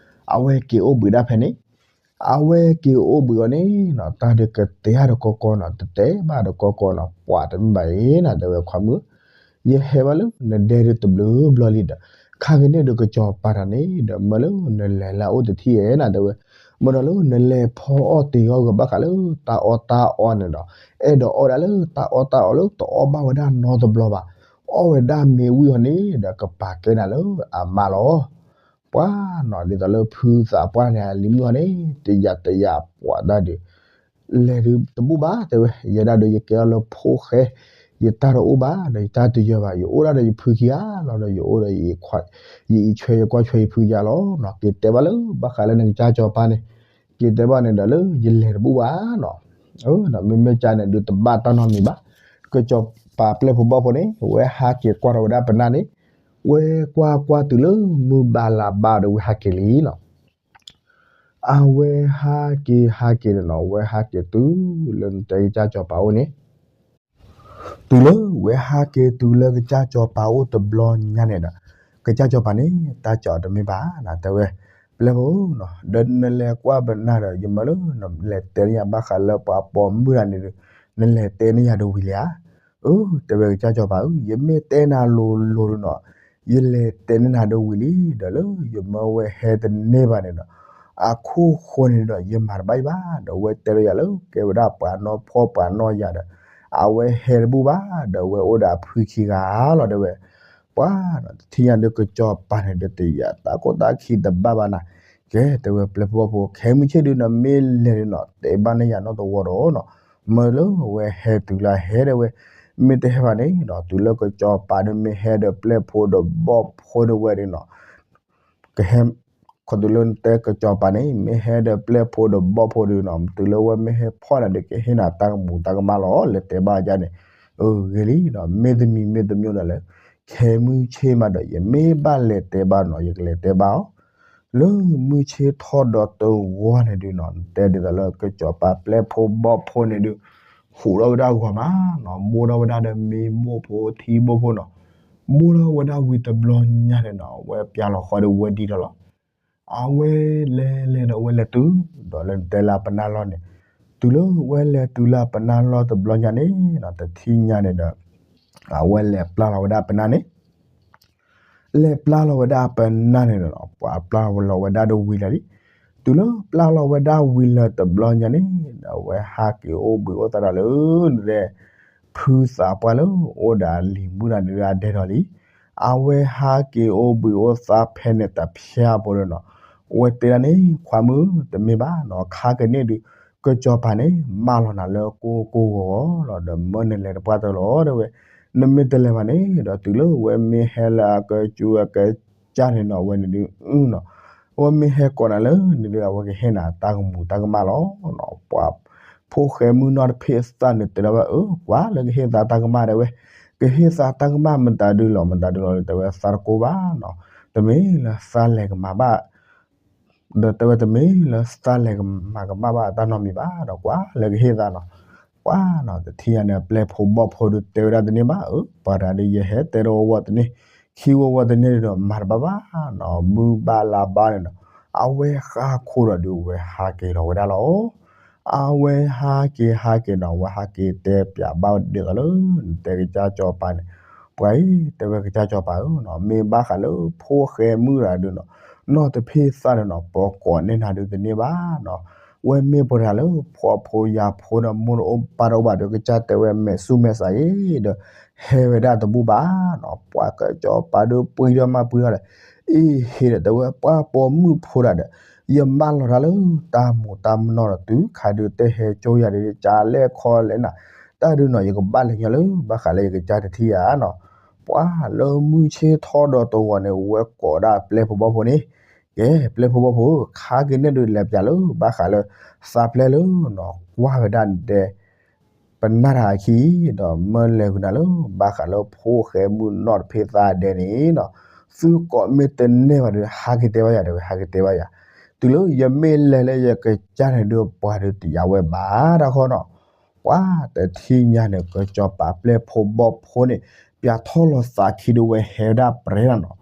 အဝဲက့ၤအိၣ်ဘှံးဒၣ်ဖဲန့ၣ် အဝဲက့ၤအိၣ်ဘှံးအီၤန့ၣ်နီၤ တၢ်ဒုးကတဲတၢ်ဒီးကီကီနီၤ, တတဲဘၣ်ဒီးကီကီနီၤ, ပှၤတမ့ၢ်ဘၣ်အံၤနီၤ တဲဝဲခွါမုၣ်, ယဟဲဘၣ်လၢနဒဲဒုးတဘျုးဘျီလံဒီး ခါကန့ၣ်ဒီးကစီၤပၤတဂၤန့ၣ်ဒီး မၢလၢနလဲၤလၢအအိၣ်တထံၣ်ဧါနီၤ တဲဝဲ, မၢဒီးလၢနလဲၤဖီအီၣ်တ့ၤအီၣ်ဂ့ၤဘၣ်ဃးလၢတၢ်အီၣ်တၢ်အီန့ၣ်ဒီး အဲၣ်ဒိးအီၣ်ဒၣ်လၢတၢ်အီၣ်တၢ်အီလၢတအီၣ်ဘၣ်ဝဲဒၣ်နီတဘျီဘၣ်, အီၣ်ဝဲဒၣ်မ့ၤဝံၤအီၤန့ၣ်ဒီး ကပာ်ကဲနၤလၢအမါလီၤ. ပှၤနီၤ ဒ်သိးလၢဖုသးပှၢ်န့ၣ် လံၤမုၣ်အီၤန့ၣ် တယာ်တယာ်ပှၤဒၣ်ဒီး လဲၤဒုးတဘူၣ်ဘၣ် တဲဝဲ, ယဲဒၣ်ဒီးယကဲထီၣ်လၢဖိၣ်ဃဲ, ယတၢ်တအိၣ်ဘၣ်ဒီး ယတၢ်တယၢၤဘၣ်, ယအိၣ်ဒၣ်ဒီးယဖုခံဂၤလီၤဒီး ယအိၣ်ဒီး ယအံးဆွဲယကွၢ်ဆွဲယဖုယၤလီၤနီၤ, က့ၤတဲဘၣ်လၢဘၣ်ဃးလၢနကစၢ်စီၤပၤန့ၣ်, က့ၤတဲဘၣ်န့ၣ်ဒီးလၢယလဲၤတဘူၣ်ဘၣ်နီၤ, မ့မ့ၢ်ကန့ၣ်ဒုးတဘၣ်တၢ်နီတမံၤဘၣ်, ကစီၤပၤပျဲၢ်ဖိဘီၣ်ဖိန့ၣ် ဝဲဟးက့ၤကွၢ်ထီၣ်ဝဲဒၣ်ပနၢ်န့ၣ်, ဝဲကွၢ်ကွၢ်တုၤလၢမုၢ်ဘၣ်လါဘၣ်ဒီးဝဲဟးက့ၤလံနီၤ အဝဲဟးက့ၤဟးက့ၤန့ၣ်နီၤ ဝဲဟးက့ၤတုၤလၢနတဲကစၢ်စီၤပၤအိၣ်န့ၣ်, တုၤလၢဝဲဟးက့ၤတုၤလၢကစၢ်စီၤပၤအိၣ်တဘျီညါန့ၣ်ဒီး, ကစၢ်စီၤပၤန့ၣ် တၢ်ကီတမ့ၢ်ဘၣ်နီၤ တဲဝဲ, ပျဲၢ်ဖိနီၤ ဒီးနလဲၤကွၢ်ပနၢ်ဒီး ယမၢလၢနလဲၤတဲန့ၢ်ယၤဘၣ်ဃးလၢပှၤပိာ်မုၣ်တဂၤန့ၣ်ဒီး, နလဲၤတဲန့ၢ်ယၤဒီးဝံၤလံဧါ အၢ တဲဝဲကစၢ်စီၤပၤဧၢ, ယမ့ၢ်တဲနၤလိၤလိၤဒီးနီၤ, ယလဲၤတဲန့ၢ်နၤဒီးဝံၤလံ, ဒီးလၢယမၢဝဲဟဲတန့ၢ်ဘၣ်န့ၣ်ဒီး, အခိၣ်ဃိန့ၣ်ဒီး ယမၤတဘၣ်အံၤဘၣ်, ဒီးဝဲတဲလီၤယၤလၢကဲဝဲဒၣ်ပှၤနီၢ်ဖှီၣ်ပှၤနီၢ်ယာ်ဒီး, အဝဲဟဲတဘူၣ်ဘၣ်, ဒီးဝဲအိၣ်ဒီးအဖုခံဂၤလီၤ တဲဝဲ ပှၤနီၤ တထံၣ်ညါဒီးကစီၤပၤန့ၣ်ဒီးတယာ်တၢ်ခိၣ်တၢ်ခံတဘၣ်ဘၣ်နၤ, ကဲ တဲဝဲပျဲၢ်ဖိဘီၣ်ဖိ ခဲမုၢ်ဆ့ၣ်ဒုးနမ့ၢ်လဲၤဒုးနီၤ တဲဘၣ်န့ၢ်ယၤနီတဝီဒီးနီၤ, မၢလၢဝဲဟဲတုၤလၢဟဲတဲဝဲ, မ့ၢ်တဟဲဘၣ်န့ၣ်နီၤ တုၤလၢကစီၤပၤဒီးမ့ၢ်ဟဲဒီးပျဲၢ်ဖိဒီးဘီၣ်ဖိဒီးဝဲဒုးနီၤ ကဟဲ, ခီတုၤလၢနတဲကစီၤပၤန့ၣ် မ့ၢ်ဟဲဒီးပျဲၢ်ဖိဒီးဘီၣ်ဖိဒုးနီၤ တုၤလၢဝဲမ့ၢ်ဟဲဖီၣ်နၤဒီး ကဟ့ၣ်နၤတၢ်ကမူၤတၢ်ကမၣ်လီၤ လဲၤတဲဘၣ်ယၤန့ၣ်, အၢ ဂ့ၤလံနီၤ မ့ၢ်တမံၤမ့ၢ်တမံၤဒီးလၢ ခဲမုၢ်ဆ့ၣ်မးဒီး ယမ့ၢ်ဘၣ်လဲၤတဲဘၣ်နီၤ ယကလဲၤတဲဘၣ်အီၤ, လၢမုၢ်ဆ့ၣ်ထီၣ်ဒီးတဂီၤန့ၣ်ဒုးနီၤ နတဲဒ်သိးလၢကစီၤပၤပျဲၢ်ဖိဘီၣ်ဖိန့ၣ်ဒုး ဟူးထီၣ်ဝဲဒၣ်ဂီၤမးနီၤ ဘိၣ်ထီၣ်ဝဲဒၣ်ဒီးမ့ၤဘိၣ်ဖိထံဘိၣ်ဖိနီၤ, ဘိၣ်ထီၣ်ဝဲဒၣ်ဝံၤတဘျီညါန့ၣ်နီၤ ဝဲပျဲလီၤဃီဒီးဝဲဒံးဒီးလီၤ, အဝဲလဲၤလဲၤဒီးဝဲလဲၤတုၤ, ဒီးလၢနတဲလၢအပနၢ်လီၢ်န့ၣ်, တုၤလၢဝဲလဲၤတုၤလၢအပနၢ်လီၢ်တဘျီညါန့ၣ်နီၤ တထံၣ်ညါန့ၣ်ဒီး အဝဲလဲၤပျဲလီၤဝဲဒၣ်ပနၢ်န့ၣ် လဲၤပျဲလီၤဝဲဒၣ်အပနၢ်န့ၣ်ဒီး ပှၤပျဲလီၤဝဲဒၣ်ဒီးဝံၤလၢာ်လံ, တုၤလၢပျဲလီၤဝဲဒၣ်ဝံၤလၢာ်တဘျီညါန့ၣ် ဒီးအဝဲဟးက့ၤအိၣ်ဘှံးအိၣ်သါဒီးလၢ နတဲ ဖုသးပှၢ်လၢအိၣ်ဒီးအလံၤမုၣ်တဂၤန့ၣ်ဒုးအဒဲဒီးလံ, အဝဲဟးက့ၤအိၣ်ဘှံးအိၣ်သါဖဲန့ၣ်တဖျၢၣ်ဖိဒီးနီၤ, အဝဲတဲဒၣ်န့ၣ် ခွါမုၣ် တမ့ၢ်ဘၣ်နီၤ ခါကန့ၣ်ဒုး ကစီၤပၤန့ၣ် မၢလီၤနၤလၢကိၢ်ကိၢ်ဂီၤဂီၤလီၤ ဒီးမၢနလဲၤတပှၢ်တၢၢ်လီၤ တဲဝဲ, နမ့ၢ်တလဲၤဘၣ်န့ၣ်ဒီး တုၤလၢဝဲမ့ၢ်ဟဲလၢအကစူအကစၢ်န့ၣ်နီၤ အဝဲန့ၣ်ဒုးနီၤ အဝဲမ့ၢ်ဟဲကိးနၤလၢန့ၣ်ဒုး အဝဲကဟ့ၣ်နၤတၢ်ကမူၤတၢ်ကမၣ်လီၤနီၤ, ပှၤဖိၣ်ဃဲမုၢ်နီၢ်တဖ့ၣ်အသးန့ၣ် တဲဒၣ်ဝဲ အၢ ကွၢ်လၢကဟ့ၣ်သးတၢ်ကမၣ်တဲဝဲ, ကဟ့ၣ်သးတၢ်ကမၣ်မတၤဒုးလီၤ မတၤဒုးလီၤ တဲဝဲသးတကိးဘၣ်နီၤ, တမ့ၢ်လၢသးလဲၤကမၤဘၣ် ဒီးတဲဝဲတမ့ၢ်လၢသးလဲၤကမၤကမၣ်ဘၣ်တၢ်နီတမံၤဘၣ်ဒီး ကွၢ်လၢကဟ့ၣ်သးနီၤ, ကွၢ်နီၤ တထံၣ်ညါန့ၣ် ပျဲၢ်ဖိဘီၣ်ဖိဒုးတဲဝဲဒၣ်တန့ၢ်ဘၣ် အၢ ပှၤတဂၤဒီးယဟဲတဲတဝီဝီတန့ၢ် ခံဝီဝီတန့ၢ်ဒီး မၤတဘၣ်ဘၣ်နီၤ မုၢ်ဘၣ်လါဘၣ်န့ၣ်ဒီး အဝဲဃၣ်ခိၣ်ဒီးဒုးဝဲဟးက့ၤလီၤဝဲဒၣ်လီၤ အဝဲဟးက့ၤဟးက့ၤနီၤ အဝဲဟးက့ၤတဲပၠးဘၣ်ဒ်သိးလၢ နတဲကစၢ်စီၤပၤန့ၣ်, ပှၤအံၤ တဲဝဲကစၢ်စီၤပၤဧၢနီၤ မ့ၢ်ဘၣ်ဃးလၢဖိၣ်ဃဲမုၣ်တဂၤဒုးနီၤ, နီၢ်တဖ့ၣ်သၣ်န့ၣ်နီၤ ပကိးန့ၢ်နၤဒုးတန့ၢ်ဘၣ်နီၤ, ဝဲမ့ၢ်ပှၤတဂၤလၢဖှီၣ်ဖိယာ်ဖိဒီး မိၢ်တအိၣ်ပၢ်တအိၣ်ဘၣ်ဒီး ကစၢ်တဲဝဲမဲာ်ဆူၣ်မဲာ်သးအံၤဒီး ဟဲဝဲဒၣ်တဘူၣ်ဘၣ်နီၤ, ပှၤကစီၤပၤဒုးပှံၤဒီးမၤပှံၤထီၣ်ဒီး အ့ဟ့ဒီးတဲဝဲ ပှၤပိာ်မုၣ်ဖိတဂၤဒီး ယမၢလီၤတၢ်လၢတၢ်မူၤတၢ်မနီၤဒီး တုၤခါဒုးတဟဲကၠိယၤဒုး ကလဲၤခီလဲၤနၤ, တၢ်ဒုးနီၤ ယကဘၣ်လဲၤညီလၢ ဘၣ်ဃးလၢယကစၢ်တထံၣ်ယၤနီၤ, ပှၤလၢမုၢ်ဆ့ၣ်ထီၣ်ဒီးတဂီၤန့ၣ် ဝဲကိးဒၣ်ပျဲၢ်ဖိဘီၣ်ဖိန့ၣ်, ကဲ ပျဲၢ်ဖိဘီၣ်ဖိ ခါက့ၤန့ၢ်ဒုးလဲၤပၠးလၢ ဘၣ်ဃးလၢ သးပျဲၢ်လၢနီၤ ကွၢ်ဝဲဒၣ်နတဲ ပနၢ်တၢ်အခံ ဒီးမၢလဲၤဃုာ်နၤလၢ ဘၣ်ဃးလၢဖိၣ်ဃဲမုၣ်နီၢ်တဖ့ၣ်သၣ်ဒဲးန့ၣ်နီၤ, သုကိးမ့ၢ်တန့ၢ်ဘၣ်ဒီး ဟးက့ၤတဲဘၣ်ယၤတဲဝဲ ဟးက့ၤတဲဘၣ်ယၤ, တုၤလၢယမ့ၢ်လဲၤလၢယကစၢ်န့ၣ်ဒုး ပှၤဒုးတယာ်ဝဲဘၣ်တၢ်ဃီနီၤ, ပှၤတထံၣ်ညါန့ၣ် ကစီၤပၤပျဲၢ်ဖိဘီၣ်ဖိန့ၣ် ပၠးထီၣ်လီၤသးခံဒုးဝဲဟဲဝဲဒၣ်ပြဲနီၤနီၤ,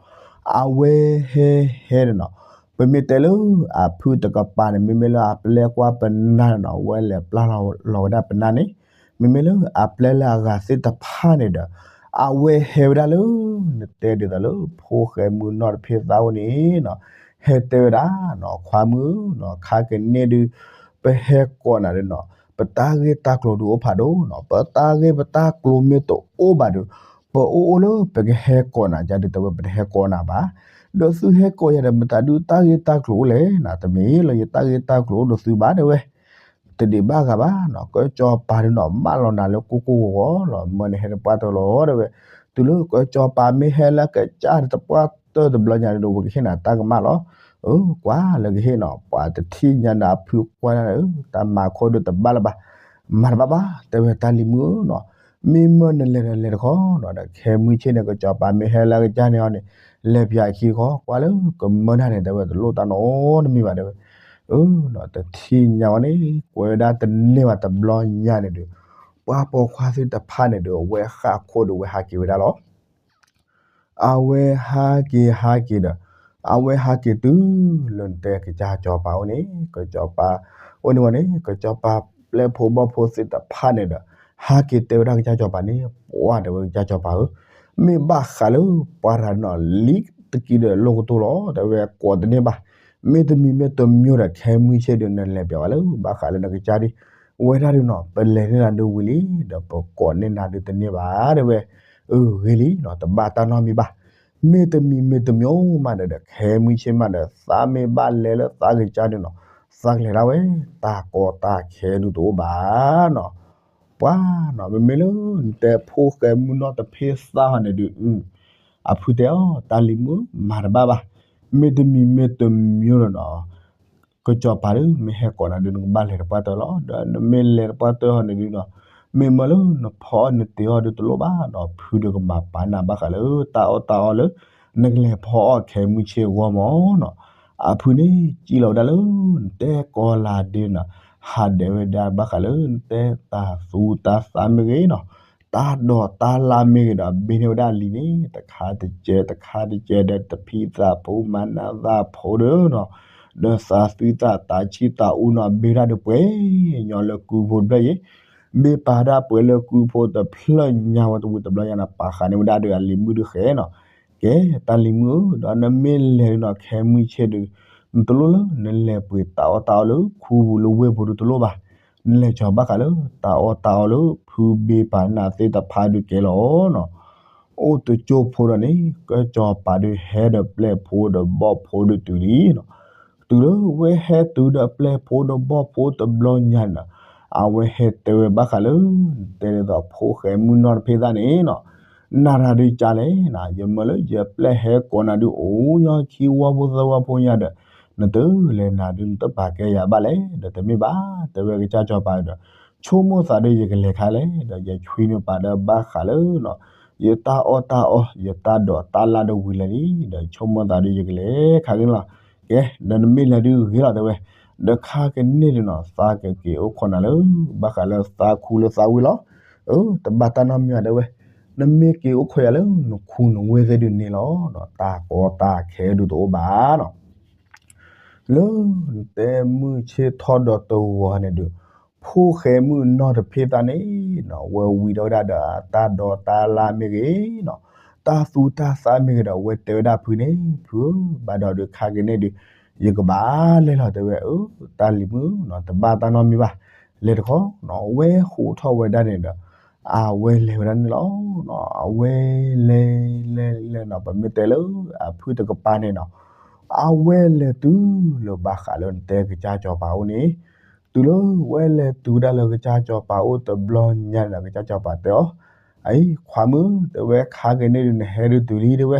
အဝဲဟဲဟဲန့ၣ်နီၤ, ပမ့ၢ်တဲလၢအဖုၣ်တကပၤန့ၣ် မ့မ့ၢ်လၢအပျဲၢ်ကွၢ်ပနၢ်န့ၣ်နီၤ အဝဲလဲၤပျၢ်လီၤဝဲဒၣ်ပနၢ်န့ၣ်, မ့မ့ၢ်လၢအပျဲၢ်လၢအဂၤသ့ၣ်တဖၣ်န့ၣ်ဒီး အဝဲဟဲဝဲဒၣ်လၢ နတဲဒ်သိးလၢဖိၣ်ဃဲမုၣ်နီၢ်တဖ့ၣ်သၣ်အိၣ်န့ၣ်နီၤ, ဟဲတဲဝဲဒၣ်နီၤ ခွါမုၣ်နီၤ ခါကန့ၢ်ဒုး ပဟဲကိးနၤဒုးနီၤ ပတၢ်ဂ့ၢ်တၢ်ကျိၤဒုးအိၣ်ဖးဒိၣ်နီၤ, ပတၢ်ဂ့ၢ်ပတၢ်ကျိၤမ့ၢ်တအိၣ်ဘၣ်ဒီး ပအိၣ်အိၣ်လၢပကဟဲကိးနၤ ကဒီးတဲဝဲပတဟဲကိးနၤဘၣ်, ဒီးသုဟဲကိးယၤဒီးမတၤဒုးတၢ်ဂ့ၢ်တၢ်ကျိၤအိၣ်လဲၣ်နီၤ, တမ့ၢ်လၢယတၢ်ဂ့ၢ်တၢ်ကျိၤအိၣ်ဒီးသုဘၣ်တဲဝဲ တဒံးဘၣ်ဂၤဘၣ်နီၤ, ကစီၤပၤဒုးနီၤ မၢလီၤနၤလၢကိၢ်ကိၢ်ဂီၤဂီၤလီၤ, မၢနဟဲတပှၢ်တၢၢ်လီၤတဲဝဲ, တုၤလၢကစီၤပၤမ့ၢ်ဟဲလၢကစၢ်တပှၢ်တၢၢ်တဘျီညါဒီး ဝဲကဟ့ၣ်နၤတၢ်ကမၣ်လီၤ, အၢ ကွၢ်လၢကဟ့ၣ်နီၤ, ပှၤတထံၣ်ညါဒီးအဖုၣ်ကွၢ်နၤဧၢ, တၢ်မၤခိၣ်ဒုးတဘၣ်လၢၤဘၣ်, မၤတဘၣ်ဘၣ် တဲဝဲတၢ်လံၤမုၣ်ဧၢနီၤ, မ့ၢ်မၢနလဲၤဒီးလဲၤတခီနီၤ, ဒီးခဲမုၢ်ဆ့ၣ်န့ၣ် ကစီၤပၤမ့ၢ်ဟဲလၢကစၢ်န့ၣ်အီၤန့ၣ် လဲၤပၠးအခံတခီ ကွၢ်လၢကမၢနၤန့ၣ် တဲဝဲတလိၣ်တၢ်နီတမံၤဘၣ်တဲဝဲ, အၢ တထံၣ်ညါဝဲန့ၣ် ကွဲးဝဲဒၣ်တန့ၢ်ဘၣ်တဘျီညါန့ၣ်ဒီး ပှၤပိာ်ခွါသ့ၣ်တဖၣ်န့ၣ်ဒီး အဝဲဃၣ်ခိၣ်ဒီးဝဲဟးက့ၤဝဲဒၣ်လီၤ. အဝဲဟးက့ၤဟးက့ၤဒီး အဝဲဟးက့ၤတုၤလၢနတဲကစၢ်စီၤပၤအိၣ်န့ၣ် ကစီၤပၤ အိၣ်န့ၣ်ဝဲန့ၣ် ကစီၤပၤပျဲၢ်ဖိဘီၣ်ဖိသ့ၣ်တဖၣ်န့ၣ်ဒီး ဟးက့ၤတဲဝဲဒၣ်ကစၢ်စီၤပၤန့ၣ် ပှၤတဲဝဲကစၢ်စီၤပၤဧၢ, မ့ၢ်ဘၣ်ဃးလၢပှၤတဂၤနီၤ လံတကံဒီးလိၣ်ကတိၤလီၤ တဲဝဲကိးတန့ၢ်ဘၣ်, မ့တမံၤမ့တမံၤဒီး ခဲမုၢ်ဆ့ၣ်ဒုးနလဲၤပၠးဝဲလၢ ဘၣ်ဃးလၢနကစၢ်ဒ် ဝဲဒၣ်ဒုးနီၤ ပလဲၤန့ၢ်နၤဒုးဝံၤလံ ဒီးပကိးန့ၢ်နၤဒုးတန့ၢ်ဘၣ်တဲဝဲ, အၢ ဂ့ၤလံနီၤ တဘၣ်တၢ်နီတမံၤဘၣ်, မ့တမံၤမ့တမံၤမးဒီး ခဲမုၢ်ဆ့ၣ်မးဒီး သးမ့ၢ်ဘၣ်လဲၤလၢသးကစၢ်ဒုးနီၤ သးကလဲၤဒၣ်ဝဲ တၢ်ကီတၢ်ခဲဒုးတအိၣ်ဘၣ်နီၤ, ပှၤနီၤ မ့မ့ၢ်လၢနတဲဖိၣ်ဃဲမုၣ်နီၢ်တဖ့ၣ်သၣ်ဟီန့ၣ်ဒုး အဖုတဲအီၤ တၢ်လံၤမုၣ် မၤတဘၣ်ဘၣ်, မ့တမံၤမ့တမံၤဒီးနီၤ ကစီၤပၤဒုး မ့ၢ်ဟဲကိးနၤဒုး နကဘၣ်လဲၤတပှၢ်တၢၢ်လီၤ. ဒီးနမ့ၢ်လဲၤတပှၢ်တၢၢ်ဟီန့ၣ်ဒုးနီၤ မ့ၢ်မၢလၢနဖီအီၣ်နတ့ၤအီၣ်ဒုးတလိၣ်ဘၣ်နီၤ ဖုဒုးကမၤပာ်နၤဘၣ်ဃးလၢ တၢ်အီၣ်တၢ်အီလၢ နကလဲၤဖီအီၣ်ခဲမုၢ်ဆ့ၣ်ဂီၢ်မးနီၤ. အဖုန့ၣ် စံးလီၤဝဲဒၣ်လၢ နတဲကီလၤဒ့နီၤ ဟးဒဲးဝဲဒၣ်ဘၣ်ဃးလၢ နတဲတၢ်သူတၢ်သးမ့ၢ်ဂ့ၤနီၤ တၢ်ဒိးတၢ်လၢ်မ့ၢ်ဂ့ၤဒီး ဘ့န့ၢ်ဝဲဒၣ်လံာ်န့ၣ် တခါတကဲး တခါတကဲးဒီး တဖံးသးဖိမၤနးသးဖိဒီးနီၤ ဒီးသးသုသးတၢ်ဆံၣ်သးအူနီၤ ဘ့ဝဲဒၣ်ဒီးပှဲၤညီလၢကုဖိတဖျၢၣ်အံၤ ဘ့ပာ်ဝဲဒၣ်ပှဲၤလၢကုဖိတဖျၢၣ်ညါဝဲတဝံၤတဘျီညါနီၤ ပာ်ဃာ်န့ၢ်ဝဲဒၣ်ဒီးအလံၤမုၣ်ဒုးဃဲနီၤ ကဲ တၢ်လံၤမုၣ်ဧၢ ဒီးနမ့ၢ်လဲၤဒုးနီၤ ခဲမုၢ်ဆ့ၣ်ဒုး နတလိၣ်လၢနလဲၤပှ့ၤတၢ်အီၣ်တၢ်အီလၢခူပူၤလၢဝ့ၢ်ပူၤဒုးတလိၣ်ဘၣ်. နလဲၤကီၤဘၣ်ဃးလၢ တၢ်အီၣ်တၢ်အီလၢဖုဘ့ပာ်နၤသ့ၣ်တဖၣ်ဒုးကဲလီၤနီၤ. အိၣ်တကၠိဖိဒီးန့ၣ် ကစီၤပၤဒုးဟဲဒီးပျဲၢ်ဖိဒီးဘီၣ်ဖိဒုးတုၤလံနီၤ. တုၤလၢဝဲဟဲတုၤဒီးပျဲၢ်ဖိဒီးဘီၣ်ဖိတဘျီညါန့ၣ်နီၤ အဝဲဟဲတဲဝဲဘၣ်ဃးလၢ နတဲဒ်သိးဖိၣ်ဃဲမုၣ်နီၢ်တဖ့ၣ်သၣ်န့ၣ်နီၤ နၤတၢ်ဒုးကလဲၣ်နီၤ ယမၢလၢယပျဲၢ်ဟဲကိးနၤဒုးအိၣ်ညီခံဝီဖိသၢဝီဖိညါဒီး နတလဲၤနၤဒုးနတပာ်ကဲယၤဘၣ်လဲၣ် ဒီးတမ့ၢ်ဘၣ် တဲဝဲကစၢ်စီၤပၤဒီး ဆိကမိၣ်သးဒီးယကလဲၤခါလဲၣ် ဒီးယဆွံနုာ်ပာ်ဒီးဘၣ်ဃးလၢ ယတၢ်အီၣ်တၢ်အီ ယတၢ်ဒိးတၢ်လၢ်ဒီးဝံၤလၢာ်လံ ဒီးဆိကမိၣ်သးဒီးယကလဲၤခါန့ၣ်လီၤ. ကဲ ဒီးနမ့ၢ်လဲၤဒုးဂ့ၤလီၤတဲဝဲ ဒီးခါကန့ၢ်ဒုးနီၤ သးကက့ၤအိၣ်ခိးနၤလၢ ဘၣ်ဃးလၢသးခူလၢသးဝ့ၢ်လီၤ. အၢ တဘၣ်တၢ်နီတမံၤဘၣ်တဲဝဲ နမ့ၢ်က့ၤအိၣ်ခိးယၤလၢနခူနဝ့ၢ်သ့ၣ်ဒုးန့ၣ်လီၤ. တၢ်ကီတၢ်ခဲဒုးတအိၣ်ဘၣ်နီၤ. လၢ နတဲမုၢ်ဆ့ၣ်ထီၣ်ဒီးတဂီၤန့ၣ်ဒုး ဖိၣ်ဃဲမုၣ်နီၢ်တဖ့ၣ်သၣ်န့ၣ်နီၤ ဝဲဝံၤထီၣ်ဝဲဒၣ်ဒီးတၢ်ဒီတၢ်လၢ်မ့ၢ်ဂ့ၤနီၤ, တၢ်သူတၢ်သၣ်မ့ၢ်ဂ့ၤဒီး ဝဲတဲဝဲဒၣ်ဖုန့ၣ်, ဖုဧၢ, ဘၣ်ဒီးဒုးခါက့ၤန့ၣ်ဒုး ယကဘၣ်လဲၤလီၤ တဲဝဲ, အၢ တၢ်လံၤမုၣ်နီၤ တဘၣ်တၢ်နီတမံၤဘၣ်, လဲၤတခီနီၤ ဝဲဟးထီၣ်ဝဲဒၣ်န့ၣ်ဒီး အဝဲလဲၤဝဲဒၣ်န့ၣ်လီၤ. အဝဲလဲၤလဲၤလဲၤနီၤ ပမ့ၢ်တဲလၢအဖုၣ်တကပၤန့ၣ်နီၤ အဝဲလဲၤတုၤလၢဘၣ်ဃးလၢနတဲကစၢ်စီၤပၤအိၣ်န့ၣ်, တုၤလၢဝဲလဲၤတုၤဝဲဒၣ်လၢကစၢ်စီၤပၤအိၣ်တဘျီညါန့ၣ်ဒီး ကစၢ်စီၤပၤတဲအီၤ, အံၤ ခွါမုၣ် တဲဝဲ ခါက့ၤန့ၣ်ဒုး နဟဲဒုးတုၤလံ တဲဝဲ,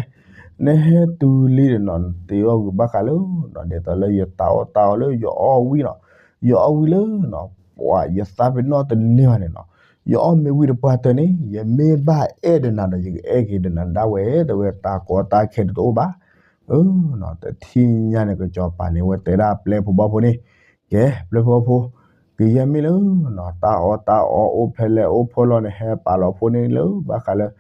နဟဲတုၤလံဒီးနီၤ နတဲအီၤဂ့ၤဘၣ်ဃးလၢနီၤ ဒ်သိးလၢယတၢ်အီၣ်တၢ်အီလၢယအီၣ်ဝံၤနီၤ, ယအီၣ်ဝံၤလၢနီၤ ပှၤယသးပ့ၤနီၣ်တန့ၢ်ဘၣ်န့ၣ်နီၤ, ယအီၣ်မ့ၢ်ဝံၤတပှၢ်တၢၢ်န့ၣ် ယမ့ၢ်ဘၣ်အဲၣ်ဒီးနၤဒီး ယကအဲၣ်က့ၤဒီးနၤဒၣ်ဝဲ တဲဝဲ, တၢ်ကီတၢ်ခဲဒုးတအိၣ်ဘၣ်. အၢ တထံၣ်ညါန့ၣ် ကစီၤပၤန့ၣ် ဝဲတဲဒၣ်ပျဲၢ်ဖိဘီၣ်ဖိန့ၣ်, ကဲ ပျဲၢ်ဖိဘီၣ်ဖိ, ကယဲၢ်မ့ၢ်လၢနီၤ တၢ်အီၣ်တၢ်အီအိၣ်ဖဲလဲၣ်အိၣ်ဖဲလဲၣ်န့ၣ် ဟဲပာ်လီၤဖိန့ၣ်လၢဘၣ်ဃးလၢ ဒ်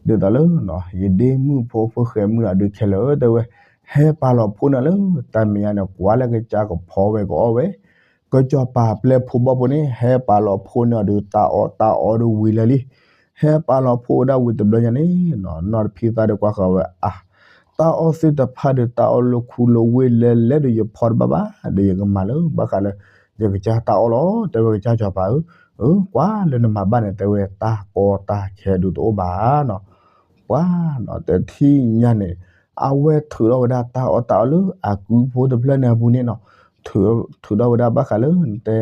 သိးလၢနီၤ ယဒ့မုၣ်ဖိ ဖိၣ်ဃဲမုၣ်နီၤ ဒုးခဲလၢာ် တဲဝဲ, ဟဲပာ်လီၤဖိန့ၣ်လၢတၢ်မဲာ်ညါန့ၣ် ကွၢ်လၢကစၢ်ကဖီဝဲကအီၣ်ဝဲ, ကစီၤပၤပျဲၢ်ဖိဘီၣ်ဖိန့ၣ် ဟဲပာ်လီၤဖိန့ၣ်အီၤဒီး တၢ်အီၣ်တၢ်အီဒီးဝံၤလၢာ်လံ. ဟဲပာ်လီၤဖိဝဲဒၣ်ဝံၤတဘျီညါန့ၣ်နီၤ နီၢ်တဖံသၣ်ဒီးကွၢ်ဃီၤဝဲအါ, တၢ်အီၣ်သ့ၣ်တဖၣ်ဒီး တၢ်အီၣ်လၢခူလၢဝ့ၢ်လဲၤလဲၤဒီး ယဖီတဘၣ်ဘၣ်ဒီး ယကမၤလၢဘၣ်ဃးလၢ ယကစၢ်တၢ်အီၣ်လီၤ တဲဝဲ, ကစၢ်စီၤပၤဧၢ, အၢ ကွၢ်လၢနမၤဘၣ်န့ၣ် တဲဝဲ, တၢ်ကီတၢ်ခဲဒုးတအိၣ်ဘၣ်နီၤ. ပှၤနီၤ တထံၣ်ညါန့ၣ် အဝဲထုးထီၣ်ဝဲဒၣ်တၢ်အီၣ်တၢ်အီလၢအကုဖိတဖျၢၣ်န့ၣ်အပူၤန့ၣ်နီၤ, ထုးထီၣ်ဝဲဒၣ်ဘၣ်ဃးလၢနတဲ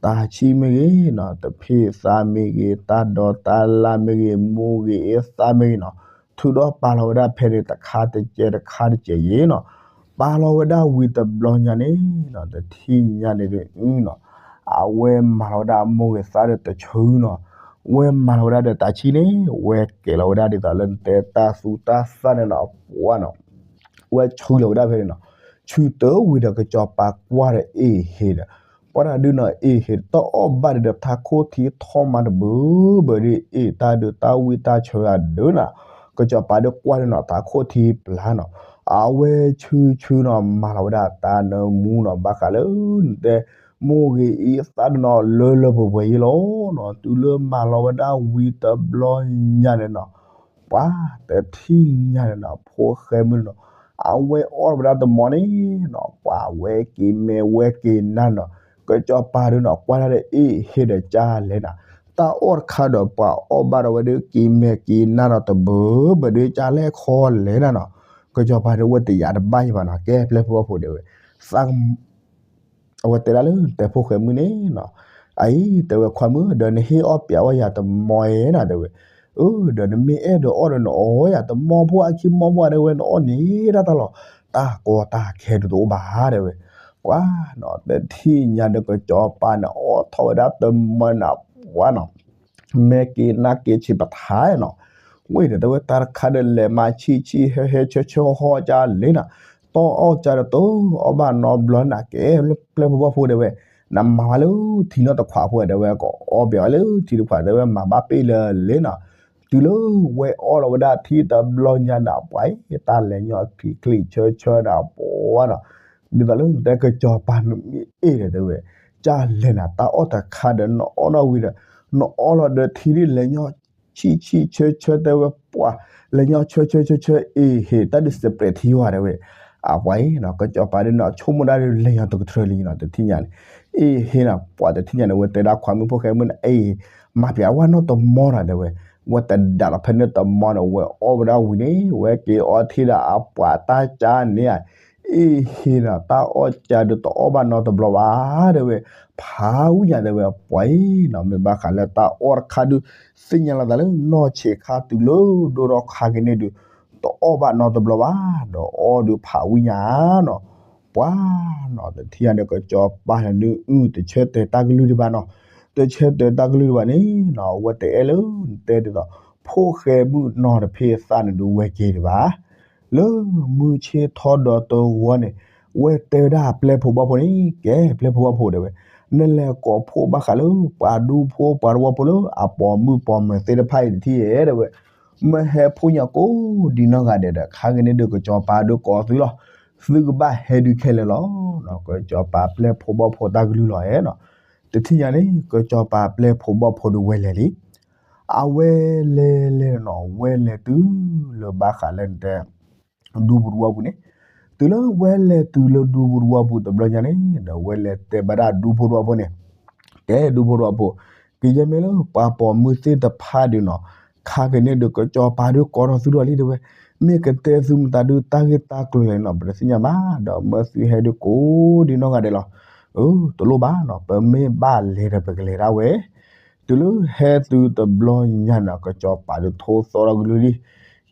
တၢ်ဆံၣ်မ့ၢ်ဂ့ၤနီၤ, တဖံသၣ်မ့ၢ်ဂ့ၤ, တၢ်ဒီတၢ်လၢ်မ့ၢ်ဂ့ၤ, မိၢ်ဂ့ၤအ့သၣ်မ့ၢ်ဂ့ၤနီၤ, ထုးထီၣ်ပာ်လီၤဝဲဒၣ်ဖဲန့ၣ် တခါတကဲး တခါတကဲးယဲနီၤ, ပာ်လီၤဝဲဒၣ်ဝံၤတဘျီညါန့ၣ်နီၤ တထံၣ်ညါန့ၣ်ဒုးနီၤ အဝဲမၤလီၤဝဲဒၣ်အမိၢ်ဂ့ၤသၣ်ဒီးတဆူနီၤ, ဝဲမၤလီၤဝဲဒၣ်ဒီးတၢ်ဆံၣ်န့ၣ် ဝဲကဲလီၤဝဲဒၣ်ဒ်သိးလၢနတဲတၢ်သူတၢ်သၣ်န့ၣ်နီၤ ပှၤနီၤ ဝဲဆူလီၤဝဲဒၣ်ဖဲန့ၣ်နီၤ, ဆူတၢ်ဝံၤဒီး ကစီၤပၤကွၢ်ဒီးအ့ၣ်ဟ့ဒီး, ပှၤတၢ်ဒုးနီၤ အ့ၣ်ဟ့ဒီး တအီၣ်ဘၣ်ဒီး ထးခိၣ်ထံထီၣ်မးတဘၢဘၢဒီး အ့ၣ်တၢ်ဒုးတၢ်ဝံၣ်တၢ်ဆၢအဒၢးနီၤ, ကစီၤပၤဒီးကွၢ်ဒီးနီၤ ထးခိၣ်ထံပျၢ်နီၤ, အဝဲဆူဆူနီၤ မၤလီၤဝဲဒၣ်တၢ်နၢမူနီၤ ဘၣ်ဃးလၢနတဲ မိၢ်ဂ့ၤအ့သၣ်ဒီးနီၤ လၢလၢပှဲၤပှဲၤယဲလီၤနီၤ, တုၤလၢမၤလီၤဝဲဒၣ်ဝံၤတဘျီညါန့ၣ်နီၤ ပှၤတထံၣ်ညါန့ၣ်နီၤ ဖိၣ်ဃဲမုၣ်န့ၣ်နီၤ အဝဲအီၣ်ဝဲဒၣ်တမီၤန့ၣ်နီၤ ပှၤဝဲက့ၤမဲာ်ဝဲက့ၤနါနီၤ, ကစီၤပၤဒုးနီၤ ကွၢ်ဒၣ်ဒီးအ့ၣ်ဟ့ဒီးကၢ်လဲၣ်နၤ, တၢ်အီၣ်တခါဒီး ပှၤအီၣ်ဘၣ်ဒီးဝဲဒၣ် က့ၤမဲာ်က့ၤနါနီၤ တဘၢဘၢဒီး ကၢ်လဲၣ်ခီလဲၣ်နၤနီၤ, ကစီၤပၤဒုးဝဲတယာ်တဘၣ်ယံၤဘၣ်နီၤ, ကဲပျဲၢ်ဖိဘီၣ်ဖိဒဲးဝဲ သး အဝဲတဲဒၣ်လၢ တဲဖိၣ်ဃဲမုၣ်န့ၣ်နီၤ, အအံၤ တဲဝဲခွါမုၣ် ဒီးနဟ့ၣ်အီၣ်ပျးဝဲယၤတမီၤဧဲနီၤ တဲဝဲ, အၢ ဒီးနမ့ၢ်အဲၣ်ဒိးအီၣ်ဒီးနအီၣ်ယၤတမီၤဖိအခံမီၤဖိဧါ တဲဝဲ နအီၣ်န့ၢ်ဒၣ်တၢ်လီၤ, တၢ်ကီတၢ်ခဲဒုးတအိၣ်ဘၣ် တဲဝဲ, ပှၤနီၤ တထံၣ်ညါဒီးကစီၤပၤန့ၣ် အီၣ်ထီၣ်ဝဲဒၣ်တမီၤနၤ ပှၤနီၤ မဲာ်က့ၤနါက့ၤဆံးပထါနီၤ, ဝဲဒီးတဲဝဲတၢ်တခါဒီး လဲၤမၤဆံၣ်ဆံၣ်ဟဲဟဲဆၢဆၢဟီၣ်ကၢ်လဲၣ်နၤ, တၢ်အီၣ်ကၢ်ဒီးတအီၣ်ဘၣ်နီတဘျီနၤ, ကဲပျဲၢ်ဖိဘီၣ်ဖိဒဲးဝဲ, နမၤဝဲလၢထံနီၢ်တခွးဖိဒဲးဝဲ ကအီၣ်ပျးဝဲလၢထံတခွး တဲဝဲ မၤဘၣ်ပ့ၢ်လၢလဲၣ်နီၤ, တုၤလၢဝဲအီၣ်လီၤဝဲဒၣ်ထံတဘျီညါဒီး ပှၤအံၤ တၢ်လဲၤညီချံချံဆၢဆၢနၤပှၤနီၤ, ဒ်သိးလၢနတဲကစီၤပၤနမ့ၢ်အဲၣ်ဒီးတဲဝဲ, ကၢ်လဲၣ်နၤ တၢ်အီၣ်တခါဒီးနအီၣ်နီၣ်ဝံၤဒီး နအီၣ်လီၤဒီးထံဒ်လဲၤညီဆံၣ်ဆံၣ်ဆၢဆၢ တဲဝဲပှၤ, လဲၤညီဆၢဆၢဆၢဆၢ အ့ၣ်ဟ့ တၢ်ဒုးစပရဲးထံဝဲ တဲဝဲ, အပှၤအံၤနီၤ ကစီၤပၤဒုးနီၤ ဆိကမိၣ်ဒၣ်ဒုးလဲၤညီတကထြၢလံနီၤ တထံၣ်ညါန့ၣ်, အ့ၣ်ဟ့နီၤ ပှၤတထံၣ်ညါန့ၣ် ဝဲတဲဒၣ်ခွါမုၣ်ဖိၣ်ဃဲမုၣ်န့ၣ် အ့ၣ် မၤပျးဝဲနီတမီၤနီၤ တဲဝဲ, ဝဲတဒါလီၤဖဲန့ၣ်တမီၤန့ၣ် ဝဲအီၣ်ဝဲဒၣ်ဝံၤန့ၣ် ဝဲက့ၤအီထံဒီးအပှၤတၢ်ကၢ်န့ၣ်ဧါ အ့ၣ်ဟ့နီၤ တၢ်အီၣ်ကၢ်ဒုးတအီၣ်ဘၣ်နီတဘျီဘၣ် တဲဝဲ, ဖးဝံၣ်ညါ တဲဝဲ ပှၤအံၤနီၤ မ့ၢ်ဘၣ်ဃးလၢတၢ်အီၣ်တခါဒုး သ့ၣ်ညါလီၤသးလၢနီၢ်ဆံးခါတုၤလၢဒိၣ်ထီၣ်ခါက့ၤန့ၣ်ဒုး တအီၣ်ဘၣ်နီတဘျီဘၣ် ဒီးအီၣ်ဒုးဖးဝံၣ်ညါနီၤ ပှၤနီၤ တထံၣ်ညါဒီးကစီၤပၤန့ၣ် အုၣ်တဆၢတဲာ်တၢ်ကလုၢ်ဒံးဘၣ်နီၤ, တဆၢတဲာ်တၢ်ကလုၢ်ဒံးဘၣ်န့ၣ်နီၤ အဝဲတအဲၣ်လၢနတဲဒ်သိး ဖိၣ်ဃဲမုၣ်နီၤတဖ့ၣ်သၣ်န့ၣ်ဒုးဝဲက့ၤဒံးဘၣ် လၢမုၢ်ဆ့ၣ်ထီဒီးတဝီန့ၣ် ဝဲတဲဝဲဒၣ်ပျဲၢ်ဖိဘီၣ်ဖိန့ၣ် ကဲပျဲၢ်ဖိဘီၣ်ဖိတဲဝဲ, နလဲၤကိးဖှိၣ်ဘၣ်ဃးလၢ ပှၤဒူဖိပှၤတဝီဖိလၢအပိာ်မုၣ်ပိာ်မၢၤသ့ၣ်တဖၣ်အံၤတထံၣ်ဧဲ တဲဝဲ, မ့ၢ်ဟဲဖှိၣ်ညါကိးဒံနီၢ်ဂၤဒဲးဒီး ခါက့ၤန့ၣ်ဒုးကစီၤပၤဒုးကိးသုလီၤ, သုကဘၣ်ဟဲဒုးခဲလၢာ်လီၤ, ကစီၤပၤပျဲၢ်ဖိဘီၣ်ဖိတၢ်ကလုၢ်လီၤဧါနီၤ တထံၣ်ညါန့ၣ် ကစီၤပၤပျဲၢ်ဖိဘီၣ်ဖိဒုးဝဲလဲၤလံ. အဝဲလဲၤလဲၤနီၤ ဝဲလဲၤတုၤလၢဘၣ်ဃးလၢနတဲ ဒူဖိတဝီပူၤန့ၣ်, တုၤလၢဝဲလဲၤတုၤလၢဒူဖိတဝီပူၤတဘျီညါန့ၣ် ဒီးဝဲလဲၤတဲဘၣ်ဒၣ်ဒူဖိတဝီဖိန့ၣ်, တဲဒူဖိတဝီဖိ, ကယဲၢ်မ့ၢ်လၢပှၤပိာ်မုၣ်သ့ၣ်တဖၣ်ဒုးနီၤ, ခါကန့ၣ်ဒုး ကစီၤပၤဒုးကိးထီၣ်သုထီၣ်လံတဲဝဲ, မ့ၢ်ကတဲသုမတၤဒုးတၢ်ဂ့ၢ်တၢ်ကျိၤလဲၣ်နီၤ ပတသ့ၣ်ညါဘၣ် ဒီးမၢသုဟဲဒုးကိးဒံနီၢ်ဂၤဒဲးလီၤ. အၢ တလိၣ်ဘၣ်နီၤ ပမ့ၢ်ဘၣ်လဲၤဒီးပကလဲၤဒၣ်ဝဲ တုၤလၢဟဲတုၤတဘျီညါန့ၣ် ကစီၤပၤဒုးထိသီထီၣ်ကလုၢ်လံ.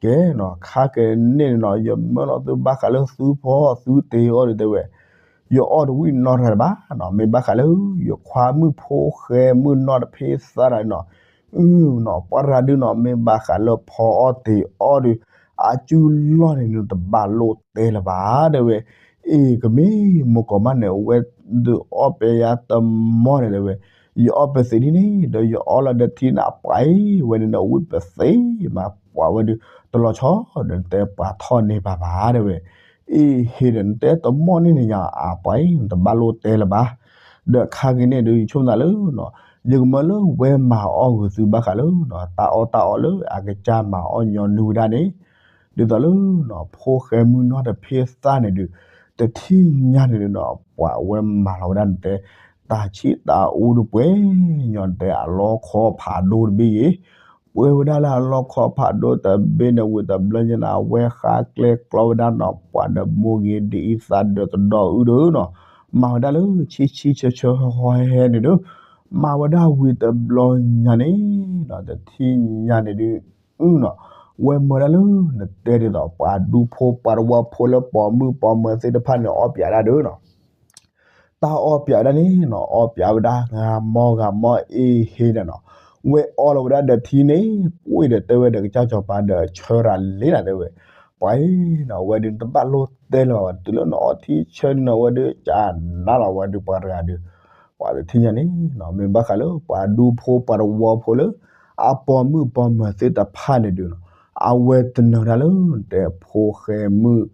ကဲနီၤ ခါကန့ၣ်န့ၣ်နီၤ ယမၢလီၤသုဘၣ်ဃးလၢသုဖီအီၣ်သုတ့ၤအီၣ်ဒုးတဲဝဲ, ယအီၣ်တဝံၣ်နီတဂၤတဘၣ်နီၤ မ့ၢ်ဘၣ်ဃးလၢ ယခွါမုၣ်ဖိဃဲမုၣ်နီၢ်တဖ့သၣ်နီၤ, နီၤ ပှၤတဂၤဒုးနီၤ မ့ၢ်ဘၣ်ဃးလၢဖီအီၣ်တ့ၤအီၣ်ဒုး အစုလီၢ်န့ၣ်ဒုး တဘၣ်လိၣ်တဲလၢၤဘၣ်တဲဝဲ. အ့ၣ် ကမ့ၢ်မိၢ်ကီၢ်မးန့ၣ် အဝဲဒုးအီၣ်ပယါတမီၢ်န့ၣ်တဲဝဲ, ယအီၣ်ပသ့ၣ်ဒ်န့ၣ် ဒီးယအီၣ်လၢဒီးထံနၢ်ပှၤအံၤ ဝဲန့ၣ်ဒီးဝံၣ်ပသ့မး ပှၤဝဲဒုးတလီၤဆီဒီးနတဲပှၤထီၣ်န့ၢ်ဘၣ်ဘၣ်တဲဝဲ. အ့ၣ် ဟ့ၣ်ဒီးနတဲတမီၢ်န့ၣ်န့ၣ်ညါ အပှၤအံၤ နတဘၣ်လိၣ်တဲလၢၤဘၣ်. ဒီးခါက့ၤန့ၣ်ဒုး ယဆိကမိၣ်သးလၢ ယကမၢလၢဝဲမၤအီၣ်ဂုာ်သုဘၣ်ဃးလၢ တၢ်အီၣ်တၢ်အီလၢအကစၢ်မၤအီၣ်ညီနုၢ်ဝဲဒၣ်န့ၣ်, ဒ်သိးလၢ ဖိဃဲမုၣ်နီၢ်တဖ့သၣ်န့ၣ်ဒုး တထံၣ်ညါန့ၣ်ဒုးနီၤ ပှၤဝဲမၤလီၤဝဲဒၣ်နတဲ တၢ်ဆံၣ်တၢ်အူဒုးပှဲၤညီနတဲ အလီခီဖးဒိၣ်တဘ့ၣ်အံၤ, ပှဲၤဝဲဒၣ်လၢအလီခီဖးဒိၣ်တဘ့ၣ်န့ၣ်ဝံၤတဘျီညါန့ၣ် အဝဲဃါကျဲကျီဝဲဒၣ်နီၤ ပှၤဒီးမိၢ်ဂ့ၤဒ်အံၤသးဒီးတဒီအုၣ်ဒုးနီၤ, မၤဝဲဒၣ်လၢဆံဆံဆၢဆၢဟီဟီဟဲဟဲန့ၣ်ဒုး, မၤဝဲဒၣ်ဝံၤတဘျီညါန့ၣ်နီၤ တထံၣ်ညါန့ၣ်ဒုး အုၣ်နီၤ, ဝဲမၢဒၣ်လၢနတဲဒ်သိး ပှၤဒူဖိပှၤတဝီဖိလၢပိာ်မုၣ်ပိာ်မၢၤသ့ၣ်တဖၣ်န့ၣ် အီၣ်ပၠးဒၣ်ဒုးနီၤ တၢ်အီၣ်ပၠးဝဲဒၣ်န့ၣ်နီၤ အီၣ်ပၠးဝဲဒၣ်ဂၤမီဂၤမီ အ့ၣ်ဟ့ၣ်န့ၣ်နီၤ, ဝဲအီၣ်လီၤဝဲဒၣ်ဒီးထံန့ၣ် ပှ့ၤဒီးတဲဝဲဒီးကစၢ်စီၤပၤဒီးဆၢရၤလ့နၤတဲဝဲ, ပှၤအံၤနီၤ ဝဲဒုးနတဘၣ်လိၣ်တဲလၢၤဘၣ် တုၤလၢနအီၣ်ထံဆၢန့ၣ်နီၤ ဝဲဒုးကနၣ်လီၤဝဲဒုးပှၤတဂၤဒုး, ပှၤတထံၣ်ညါန့ၣ်နီၤ မ့ၢ်ဘၣ်ဃးလၢပှၤဒူဖိပှၤတဝီဖိလၢ အပိာ်မုၣ်ပိာ်မၢၤသ့ၣ်တဖၣ်န့ၣ်ဒုးနီၤ, အဝဲတနၢၤဒၣ်လၢနတဲဖိဃဲမုၣ်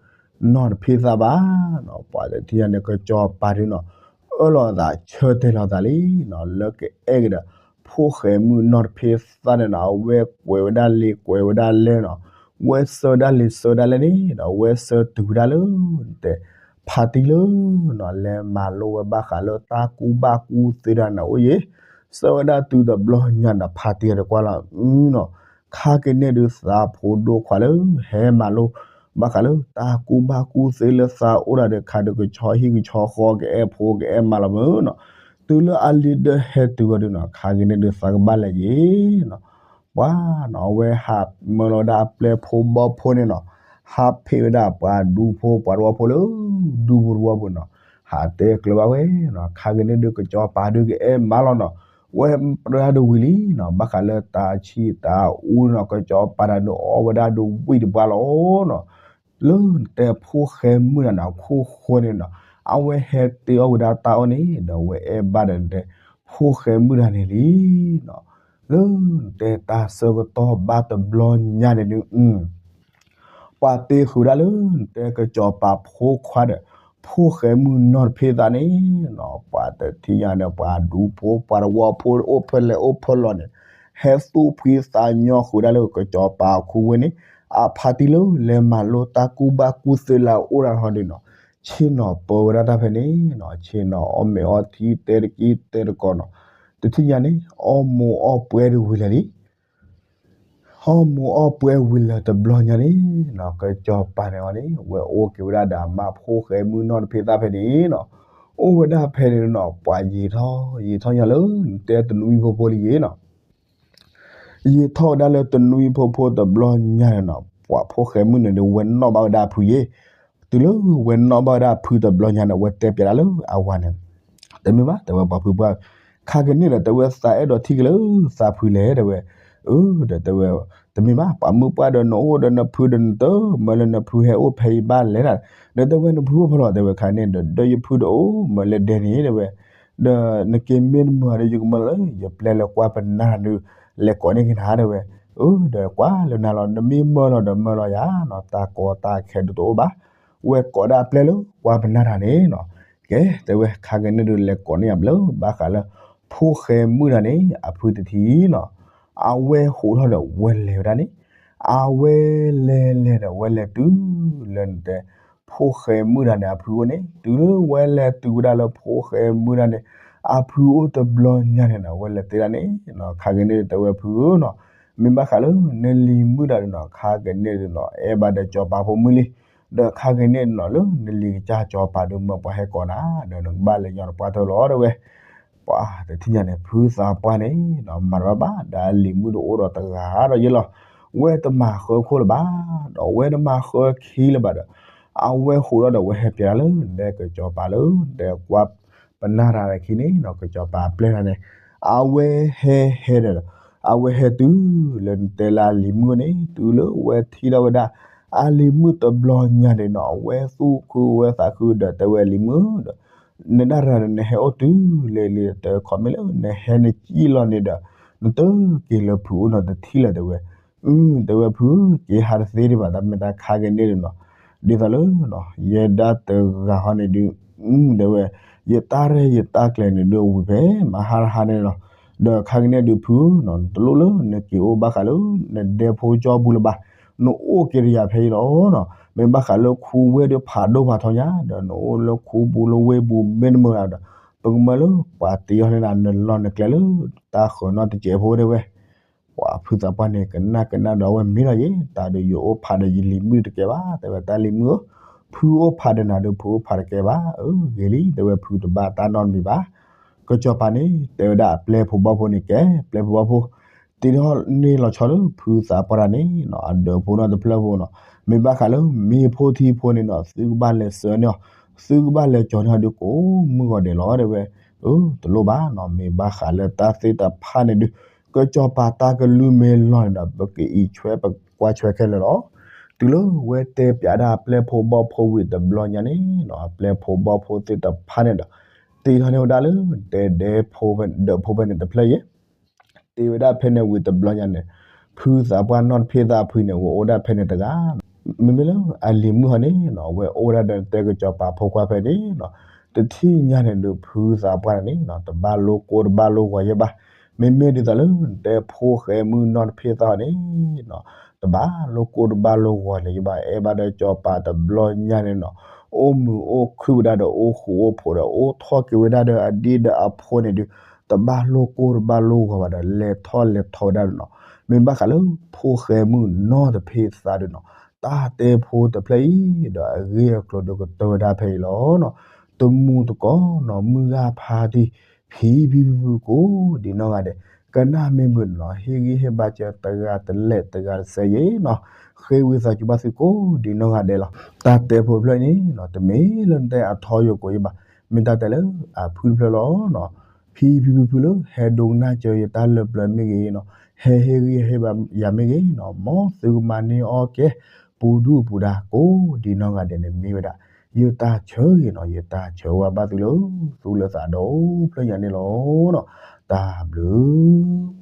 နီၢ်တဖ့သၣ်ဘၣ်နီၤ, ပှၤတထံၣ်ညါန့ၣ် ကစီၤပၤဒုးနီၤ အၢၣ်လီၤအသးဆၢတဲာ်လီၤအသးလံနီၤ လၢကအဲၣ်ကဒီး ဖိဃဲမုၣ်နီၢ်တဖ့သၣ်န့ၣ်နီၤ အဝဲကွဲးဝဲဒၣ်လံာ်ကွဲးဝဲဒၣ်လဲၢ်နီၤ, ဝဲဆှၢဒၣ်လံာ်ဆှၢဒၣ်လဲၢ်န့ၣ်ဒီး ဝဲဆှၢတုၤဝဲဒၣ်လၢ နတဲ ဖါတံၢ်လၢနီၤ လဲၤမၤလိဝဲဘၣ်ဃးလၢတၢ်ကူၣ်ဘၣ်ကူၣ်သ့တၢ်န့ၣ်အိၣ်ယဲၢ်, ဆှၢဝဲဒၣ်တုၤတဘျီညါဒီး ဖါတံၢ်ဒီးကွၢ်လီၤ အုနီၤ, ခါက့ၤန့ၣ်ဒုးသးဖိဒိၣ်ခွါလၢ ဟဲမၤလိ ဘၣ်ဃးလၢတၢ်ကူၣ်ဘၣ်ကူၣ်သ့လၢသးအိၣ်ဒၣ်ဒီး ခါဒုးကဆီဟံၣ်ကဆီဃီ ကအဲၣ်ဖိကအဲၣ်မါလီၤမုၢ်နီၤ, တုၤလၢအလံၤဒၢဟဲတုၤဝဲဒုးနီၤ ခါက့ၤန့ၣ်ဒုးသးကဘၣ်လဲၤယဲၢ်နီၤ, ပှၤနီၤ အဝဲဟးမၢလီၤဝဲဒၣ်အပျဲၢ်ဖိဘီၣ်ဖိန့ၣ်နီၤ, ဟးဖ့းဝဲဒၣ်ပှၤဒူဖိပှၤတဝီဖိလၢ ဒူပူၤတဝီပူၤနီၤ, ဟးတဲကျၢၤဘၣ်ဝဲနီၤ, ခါက့ၤန့ၣ်ဒုးကစီၤပၤဒုးကအဲၣ်မါလီၤနီၤ, ဝဲပြၢဒၣ်ဒုးဝံၤလံနီၤ, ဘၣ်ဃးလၢတၢ်ဆံၣ်တၢ်အူနီၤ ကစီၤပၤတၢ်ဒုးအီၣ်ဝဲဒၣ်ဒုးဝံၣ်တပှၢ်လီၤနီၤ, လၢနတဲဖိဃဲမုၣ်တၢ်န့ၣ် အခိၣ်ဃိန့ၣ်နီၤ, အဝဲဟဲတ့အီၣ်ဝဲဒၣ်တၢ်အီၣ်န့ၣ် ဒီးဝဲအဲၣ်ဘၣ်ဒီးနတဲ ဖိဃဲမုၣ်တၢ်န့ၣ်လံနီၤ, လၢနတဲတၢ်ဆၢကတီၢ်ဘၣ်တဘျီညါန့ၣ်ဒုး ပှၤတ့ဃုာ်ဒၣ်လၢနတဲကစီၤပၤဖိခွါဒီး ဖိဃဲမုၣ်နီၢ်တဖ့သၣ်န့ၣ်နီၤ, ပှၤတထံၣ်ညါန့ၣ် ပှၤဒူဖိပှၤတဝီဖိအိၣ်ဖဲလဲၣ်အိၣ်ဖဲလဲၣ်န့ၣ်, ဟဲသူၣ်ဖှံသးညီဃုာ်ဒၣ်လၢကစီၤပၤအခိၣ်ဝဲန့ၣ်, အဖါတံၢ်လၢလဲၤမၤလိတၢ်ကူၣ်ဘၣ်ကူၣ်သ့လၢအအိၣ်ဒၣ်ဟီဒုးနီၤ, ဆ့ၣ်နီၤပၢဝဲဒၣ်တၢ်ဖဲန့ၣ်နီၤ, ဆ့ၣ်နီၤအီၣ်မ့ၤအီထံတဲတက့ၢ်တဲတကိးနီၤ, တထံၣ်ညါန့ၣ် အီၣ်မူအီၣ်ပွဲဒုးဝံၤလၢာ်လံ အီၣ်မူအီၣ်ပွဲဝံၤလၢာ်တဘျီညါန့ၣ်နီၤ, ကစီၤပၤန့ၣ်အီၤန့ၣ် ဝဲအိၣ်က့ၤဝဲဒၣ်ဒီးအမါဖိဃဲမုၣ်နီၢ်တဖ့သၣ်ဖဲန့ၣ်နီၤ, အိၣ်ဝဲဒၣ်ဖဲန့ၣ်နီၤ, ပှၤယံာ်ထီၣ်ယံာ်ထီၣ်ညါလၢနတဲတနွံဖိဖိလံယ့ၣ်နီၤ ယံာ်ထီၣ်ဝဲဒၣ်လၢတနွံဖိဖိတဘျီညါန့ၣ်နီၤ, ပှၤဖိဃဲမုၣ်န့ၣ်ဒီး ဝဲနီၣ်ဘၣ်ဝဲဒၣ်အဖုယ့ၣ်, တုၤလၢဝဲနီၣ်ဘၣ်ဝဲဒၣ်အဖုတဘျီညါန့ၣ် ဝဲတဲပၠးဒၣ်လၢအဝၤန့ၣ်, တမ့ၢ်ဘၣ် တဲဝဲပှၤဖုပှၢ်, ခါကန့ၣ်ဒီး တဲဝဲသးအဲၣ်ဒိးထံၣ်က့ၤလၢသးဖုလဲၣ် တဲဝဲ, အၢ ဒီးတဲဝဲ, တမ့ၢ်ဘၣ် ပှၤမုၢ်ပှၢ်ဒီးနအိၣ်ဒီးနဖုဒီးနတမၢလၢနဖုဟဲအိၣ်ဖဲအံၤဘၣ်လဲၣ်, ဒီးတဲဝဲနဖုအိၣ်ဖဲလဲၣ် တဲဝဲခါန့ၣ်ဒီး ဒီးယဖုတအိၣ်မၢလၢဒဲန့ၣ် တဲဝဲ ဒီးနက့ၤမ့ၢ်တမၢဒီး ယကမၢလၢယပျဲလၢကွၢ်ပနၢ်တၢ်ဒုး လဲၤကိးန့ၢ်က့ၤနၤ တဲဝဲ, အၢ ဒီးကွၢ်လၢနၤလီၤ နမ့ၢ်မၢလီၤဒီးမၢလီၤယၤနီၤ တၢ်ကီတၢ်ခဲဒုးတအိၣ်ဘၣ်, ဝဲကိးဒၣ်အပျဲလၢကွၢ်ပနၢ်တၢ်န့ၣ်နီၤ, ကဲ တဲဝဲခါကန့ၣ်ဒုး လဲၤကိးန့ၢ်ယၤလၢဘၣ်ဃးလၢ ဖိၣ်ဃဲမုၣ်တဂၤန့ၣ် အဖုတထံၣ်နီၤ, အဝဲဟးထီၣ်ဒီးဝဲလဲၤဝဲဒၣ်န့ၣ်, အဝဲလဲၤလဲၤဒီးဝဲလဲၤတုၤလၢနတဲ ဖိၣ်ဃဲမုၣ်တဂၤန့ၣ် အဖုအိၣ်န့ၣ်, တုၤလၢဝဲလဲၤတုၤဝဲဒၣ်လၢဖိၣ်ဃဲမုၣ်တဂၤန့ၣ် အဖုအိၣ်တဘျီညါန့ၣ်နီၤ, ဝဲလဲၤတဲဒၣ်န့ၣ်နီၤ, ခါက့ၤန့ၣ်ဒီးတဲဝဲဖုဧၢနီၤ, မ့ၢ်ဘၣ်ဃးလၢနလံၤမုၣ်တဂၤန့ၣ်နီၤ, ခါက့ၤန့ၣ်ဒီးနီၤ အဲၣ်ဘၣ်ဒီးစီၤပၤဖိမုၣ်လံ, ဒီးခါက့ၤန့ၣ်ဒီးနီၤ လၢနလံၤကစၢ်စီၤပၤဒီးမၢပှၤဟဲကိးနၤ, ဒီးနကဘၣ်လဲၤညီနပှၢ်တၢၢ်လီၤ တဲဝဲ ပှၤတထံၣ်ညါန့ၣ် ဖုသးပှၢ်န့ၣ်နီၤ မၤတဘၣ်ဘၣ် ဒီးအလံၤမုၣ်တအိၣ်ဒီးတဂၤဒီးယဲလီၤ, ဝဲတမၤဃၢခိၣ်လၢၤဘၣ်, ဒီးဝဲတမၤဃၢခံလၢၤဘၣ်ဒီး အဝဲဟးထီၣ်ဒီးဝဲဟဲပၠးတၢ်လၢနတဲကစီၤပၤလၢ နတဲကွၢ်ပနၢ်တၢ်ခံန့ၣ်နီၤ ကစီၤပၤပျဲၢ်တၢ်န့ၣ်, အဝဲဟဲဟဲဒီး အဝဲဟဲတုၤလၢနတဲလၢအလံၤမုၣ်န့ၣ် တုၤလၢဝဲထံၣ်ထီၣ်ဝဲဒၣ် အလံၤမုၣ်တဘျီညါန့ၣ်နီၤ အဝဲသူၣ်ခုဝဲသးခုဒီးတဲဝဲအလံၤမုၣ်ဒီး နဒၣ်တၢ်ဒီးနဟဲအိၣ်တုၤလဲၣ်လံ တဲခီမ့ၢ်လၢနဟဲနစံၣ်လီၤန့ၣ်ဒီး နတက့ၤလၢဖုအိၣ်နီတထံၣ်လၢၤ တဲဝဲ, အ တဲဝဲဖု က့ၤဟးတသ့ဒံးဘၣ် တၢ်မ့ၢ်တၢ်ခါက့ၤန့ၣ်ဒီးနီၤ, ဒ်သိးလၢ ယဲဒၣ်တဂၤဟီန့ၣ်ဒုး အ တဲဝဲ ယတၢ်ရဲၣ်ယတၢ်ကျဲၤန့ၣ်ဒုးအဝံၤဖဲ မဟါတဟါန့ၣ်လီၤ, ဒီးခါက့ၤန့ၣ်ဒုးဖုနီၤ တလိၣ်လၢနက့ၤအိၣ်ဘၣ်ဃးလၢ နဒဲဖိကၠီပူၤလၢၤဘၣ်, နအိၣ်က့ၤတယၤဖဲအံၤလီၤနီၤ, မ့ၢ်ဘၣ်ဃးလၢခူဝ့ၢ်ဒုးဖးဒိၣ်ဖးထီညါ ဒီးနအိၣ်လၢခူပူၤလၢဝ့ၢ်ပူၤမ့တမ့ၢ်ဒီး ပကမၢလၢပှၤတ့အီၤန့ၣ် နလီၢ်နကျဲလၢ တၢ်ဃၢၤနီၣ်တစဲးဖိတဲဝဲ ပှၤဖုသးပှၢ်န့ၣ် ကနၣ်ကနၣ်ဒီးအဝဲမ့ၢ်လီၤယဲ တၢ်ဒီးယအိၣ်ဖးဒီးယလံၤမုၣ်တကဲဘၣ် တဲဝဲတၢ်လံၤမုၣ်ဧၢ, ဖုအိၣ်ဖးဒီးနၤဒီးဖုအိၣ်ဖးတကဲဘၣ်, အ ဂ့ၤလံ တဲဝဲဖုတဘၣ်တၢ်နီတမံၤဘၣ်, ကစီၤပၤန့ၣ် တဲဝဲဒၣ်အပျဲၢ်ဖိဘီၣ်ဖိန့ၣ်ကဲ ပျဲၢ်ဖိဘီၣ်ဖိ တ့ထီၣ်န့ၢ်လီၤဆီလၢဖုသးပှၢ်တဂၤန့ၣ်နီၤ အဒၢးဖိနီတဖျၢၣ်ဖိနီၤ, မ့ၢ်ဘၣ်ဃးလၢမ့ၢ်ဖိထံဖိန့ၣ်နီၤ သုကဘၣ်လဲၤစၢၤန့ၢ်အီၤ, သုကဘၣ်လဲၤကၠီၤန့ၢ်အီၤဒုးကိးမုၢ်ဂီၤဒဲးလီၤ တဲဝဲ, အ တလိၣ်ဘၣ်နီၤ မ့ၢ်ဘၣ်ဃးလၢတၢ်သ့ၣ်တဖၣ်န့ၣ်ဒုး ကစီၤပၤတၢ်ကလုၢ်မ့ၢ်လီၤန့ၣ်ဒီး ပကအံးဆွဲပကွၢ်ဆွဲခဲလၢာ်လီၤ, တုၤလၢဝဲတဲပၠးဒၣ်အပျဲၢ်ဖိဘီၣ်ဖိဝံၤတဘျီညါန့ၣ်နီၤ အပျဲၢ်ဖိဘီၣ်ဖိသ့ၣ်တဖၣ်န့ၣ်ဒီး တ့ထီၣ်န့ၢ်ဝဲဒၣ်လၢ တဲဒဲဖိဒၢးဖိဖဲန့ၣ်တဖျၢၣ်ယဲ တ့ဝဲဒၣ်ဖဲန့ၣ်ဝံၤတဘျီညါန့ၣ် ဖုသးပှၢ်နီၢ်တဖ့သးဖုန့ၣ် ဝဲအိၣ်ဒၣ်ဖဲန့ၣ်တဂၤ, မ့မ့ၢ်လၢအလံၤမုၣ်ဟီန့ၣ်နီၤ ဝဲအိၣ်ဝဲဒၣ်ဒီးတဲကစီၤပၤဖိခွါဖဲန့ၣ်နီၤ, တထံၣ်ညါန့ၣ်ဒုးဖုသးပှၢ်န့ၣ်နီၤ တဘၣ်လိၣ်ကိၢ်တဘၣ်လိၣ်ဂီၤယဲဘၣ်, မ့မ့ၢ်ဒ်သိးလၢတဲဖိၣ်ဃဲမုၣ်နီၢ်တဖ့သးဟီန့ၣ်နီၤ တဘၣ်လိၣ်ကိၢ်တဘၣ်လိၣ်ဂီၤလၢၤယဲဘၣ် အဲၣ်ဘၣ်ဒီးကစီၤပၤတဘျီညါန့ၣ်နီၤ, အိၣ်မုာ်အိၣ်ခုၣ်ဝဲဒၣ်ဒီးအိၣ်ဃူအိၣ်ဖိးဒီးအိၣ်ထီၣ်က့ၤဝဲဒၣ်ဒီးအဒ့ဒီးအဖိန့ၣ်ဒုး တဘၣ်လိၣ်ကိၢ်တဘၣ်လိၣ်ဂီၤဘၣ်ဒီးလဲၤထီၣ်လဲၤထီဝဲဒၣ်နီၤ, မ့ၢ်ဘၣ်ဃးလၢဖိၣ်ဃဲမုၣ်နီၢ်တဖ့သးဒုးနီၤ တၢ်တဲဖိတဖျၢၣ်အံၤဒီးအဂ့ၢ်အကျိၤဒုးကတၢၢ်ဝဲဒၣ်ဖဲအံၤလီၤနီၤ, တမူတကိးနီၤ မုၢ်ဂၢ်ဖါတံၢ် ဖံဖံဖုဖုကိးဒံးနီၢ်ဂၤဒဲး, ကနၣ်မ့ၢ်မုာ်နီၤ ဟ့ၣ်ဂံၢ်ဟ့ၣ်ဘါစၢၤတဂၤတလဲၣ်တဂၤတစဲးယဲနီၤ, ဃ့ဝံသးစူၤဘၣ်သုကိးဒံးနီၢ်ဂၤဒဲးလီၤ, တၢ်တဲဖိတဖျၢၣ်အံၤန့ၣ်နီၤ တမ့ၢ်လၢနတဲအထီယိာ်ကိးယဲဘၣ်, မ့ၢ်တၢ်တဲလၢအဖုတဖျၢၣ်လီၤနီၤ, ဖံဖံဖုဖုလၢဟဲဒိကနၣ်စၢၤယတၢ်လၢပျၢၤမ့ၢ်ဂ့ၤနီၤ, ဟဲဟ့ၣ်ဂံၢ်ဟ့ၣ်ဘါယၤမ့ၢ်ဂ့ၤနီၤ, မ်သုကမၤန့ၢ်အီၣ်ကဲ ပူၤဒူၣ်ပူၤဒါကိးဒံးနီၢ်ဂၤဒဲးန့ၣ်မ့ၢ်ဝဲဒၣ် ယတၢ်ဆၢဂ့ၤနီၤ, ယတၢ်ဆၢဝါဘၣ်သုလၢ သူၣ်လၢသးဒီဖျၢၣ်ညါန့ၣ်လီၤနီၤ, တၢ်ဘျုး